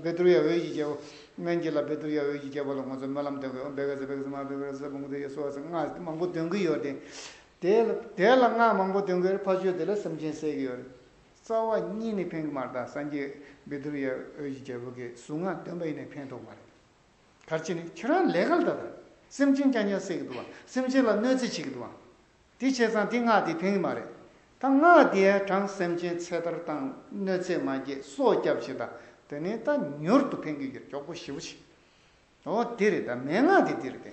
བཻ་ཌཱུརྱ་འོད་ཀྱི་རྒྱལ་པོ། སྨན་གྱི་བླ་བཻ་ཌཱུརྱ་འོད་ཀྱི་རྒྱལ་པོ་ལ་ང་ཚོ་སྨོན་ལམ་འདོན་གི་ཡོད། བེ་ག་ཙ་བེ་ག་ཙ་མ་བེ་ག་ཙ་བུང་དེ་ཡ་སོ་སོ་ང་མང་པོ་འདོན་གི་ཡོད་དེ། དེ་ལ་དེ་ལ་སྔགས་མང་པོ་འདོན་གི་ཡོད་རེད། ཕར་ཕྱོགས་དེ་ལ་སེམས་ཅན་བསད་གི་ཡོད་རེད། རྩ་བ་ཉིད་ནས་ཕན་གི་མ་རེད། ད་སངས་རྒྱས་བཻ་ཌཱུརྱ་འོད་ཀྱི་རྒྱལ་པོ་གི་གཟུངས་སྔགས་འདོན་པ་ཡིན་ནའི་ཕན་ཐོགས་མ་རེད། ག་རེ་བྱས་ནས་ཁྱེད་རང་ལས་ཀ་ལ་ད་ད་སེམས་ཅན་རྐྱང་རྐྱང་བསད་གི་འདུག་བ། སེམས་ཅན་ལ་གནོད་འཚེ་བྱེད་གི་འདུག་བ། དེ་བྱས་ཙང་དེ་སྔགས་དེ་ཕན་གི་མ་རེད། ད་སྔགས་དེ་གྲངས་སེམས་ཅན་ཚེ་ཐར་དང་གནོད་འཚེ་མ་སྐྱེལ་སྲོག་སྐྱབས་བྱེད་ད། དེ་ནས་ད་མྱུར་དུ་ཕན་གི་ཡོད་མགྱོགས་པོ་ཞེ་པོ་ཅིག་འོ་དེ་རེད། ད་མན་ངག་དེ་དེ་རེད་དེ།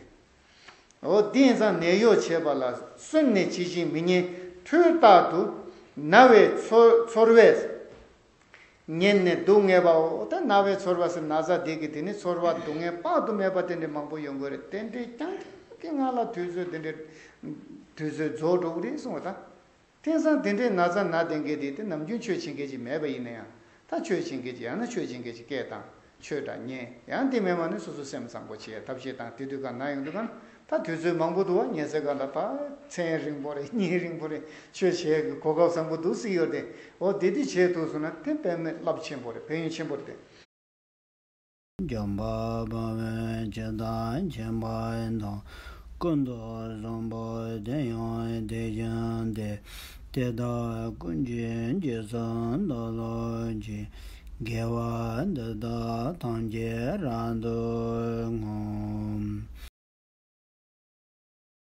འོ་དེ་ཡིན་ཙང་ནད་གཡོག་བྱེད་པ་ལ་སུན་ནས་ཇི་བཞིན་མི་ཉན། འཕྲུལ་རྟག་ཏུ་ན་བའི་ཚོར་ཚོར་བས། ཉེན་ནས་སྡུག་བསྔལ་བའོ། ད་ན་བའི་ཚོར་བ་ཟེར་ན་ཚ་དེ་གི་དེ་ནི་ཚོར་བ་སྡུག་བསྔལ་དཔག་ཏུ་མེད་པ་དེ་འདྲའི་མང་པོ་ཡོང་གི་རེད། དེ་འདྲའི་རྐྱང་རྐྱང་གི་ང་ལ་དུས་ཚོད་དེ་འདྲའི་དུས་ཚོད་རྫོགས་འགྲོ་གི་རེད་གསུངས་པ་ད། དེང་སང་དེ་འདྲའི་ན་ཚ་ན་བསྡད་མཁན་དེ་དེ་ནམ་རྒྱུན་ཆོས་བྱེད་མཁན་ཅིག་མེད་པ་ཡིན་ན་ཡང་ད་ཆོས་བྱེད་མཁན་ཅིག་ཡང་ན་ཆོས་བྱེད་མཁན་ཅིག་སྐད་བཏང་ཆོས་འདྲ་ཉན་ཡང་དེ་མེད་པ་ནི་སོ་སོ་སེམས་བཟང་པོ་བྱེད་ཐབས་ཤེས་དང་དེ་དུས་ག་ན་ཡོང་དུས་ག་ན། ད་དུས་ཚོད་མང་པོ་འདུག་བ། ཉལ་སའི་སྒང་ལ་ཕར་མཚན་རིང་པོ་རེད། ཉིན་རིང་པོ་རེད། ཆོས་བྱེད་ཀྱི་གོ་སྐབས་བཟང་པོ་འདུག་སྲིད་ཡོད་དེ། འོ་དེ་དུས་བྱེད་ཐུབ་སོང་ན་དེ་དཔེ་མེད་རླབས་ཆེན་པོ་རེད། ཕན་ཡོན་ཆེན་པོ་རེད་དེ། འཇམ་དཔལ་དཔའ་བོས་ཇི་ལྟར་མཁྱེན་པ་དང་། ཀུན་ཏུ་བཟང་པོ་དེ་ཡང་དེ་བཞིན་ཏེ། དེ་དག་ཀུན་གྱི་རྗེས་སུ་བདག་སློབ་ཅིང་། དགེ་བ་འདི་དག་ཐམས་ཅད་རབ་ཏུ་བསྔོ།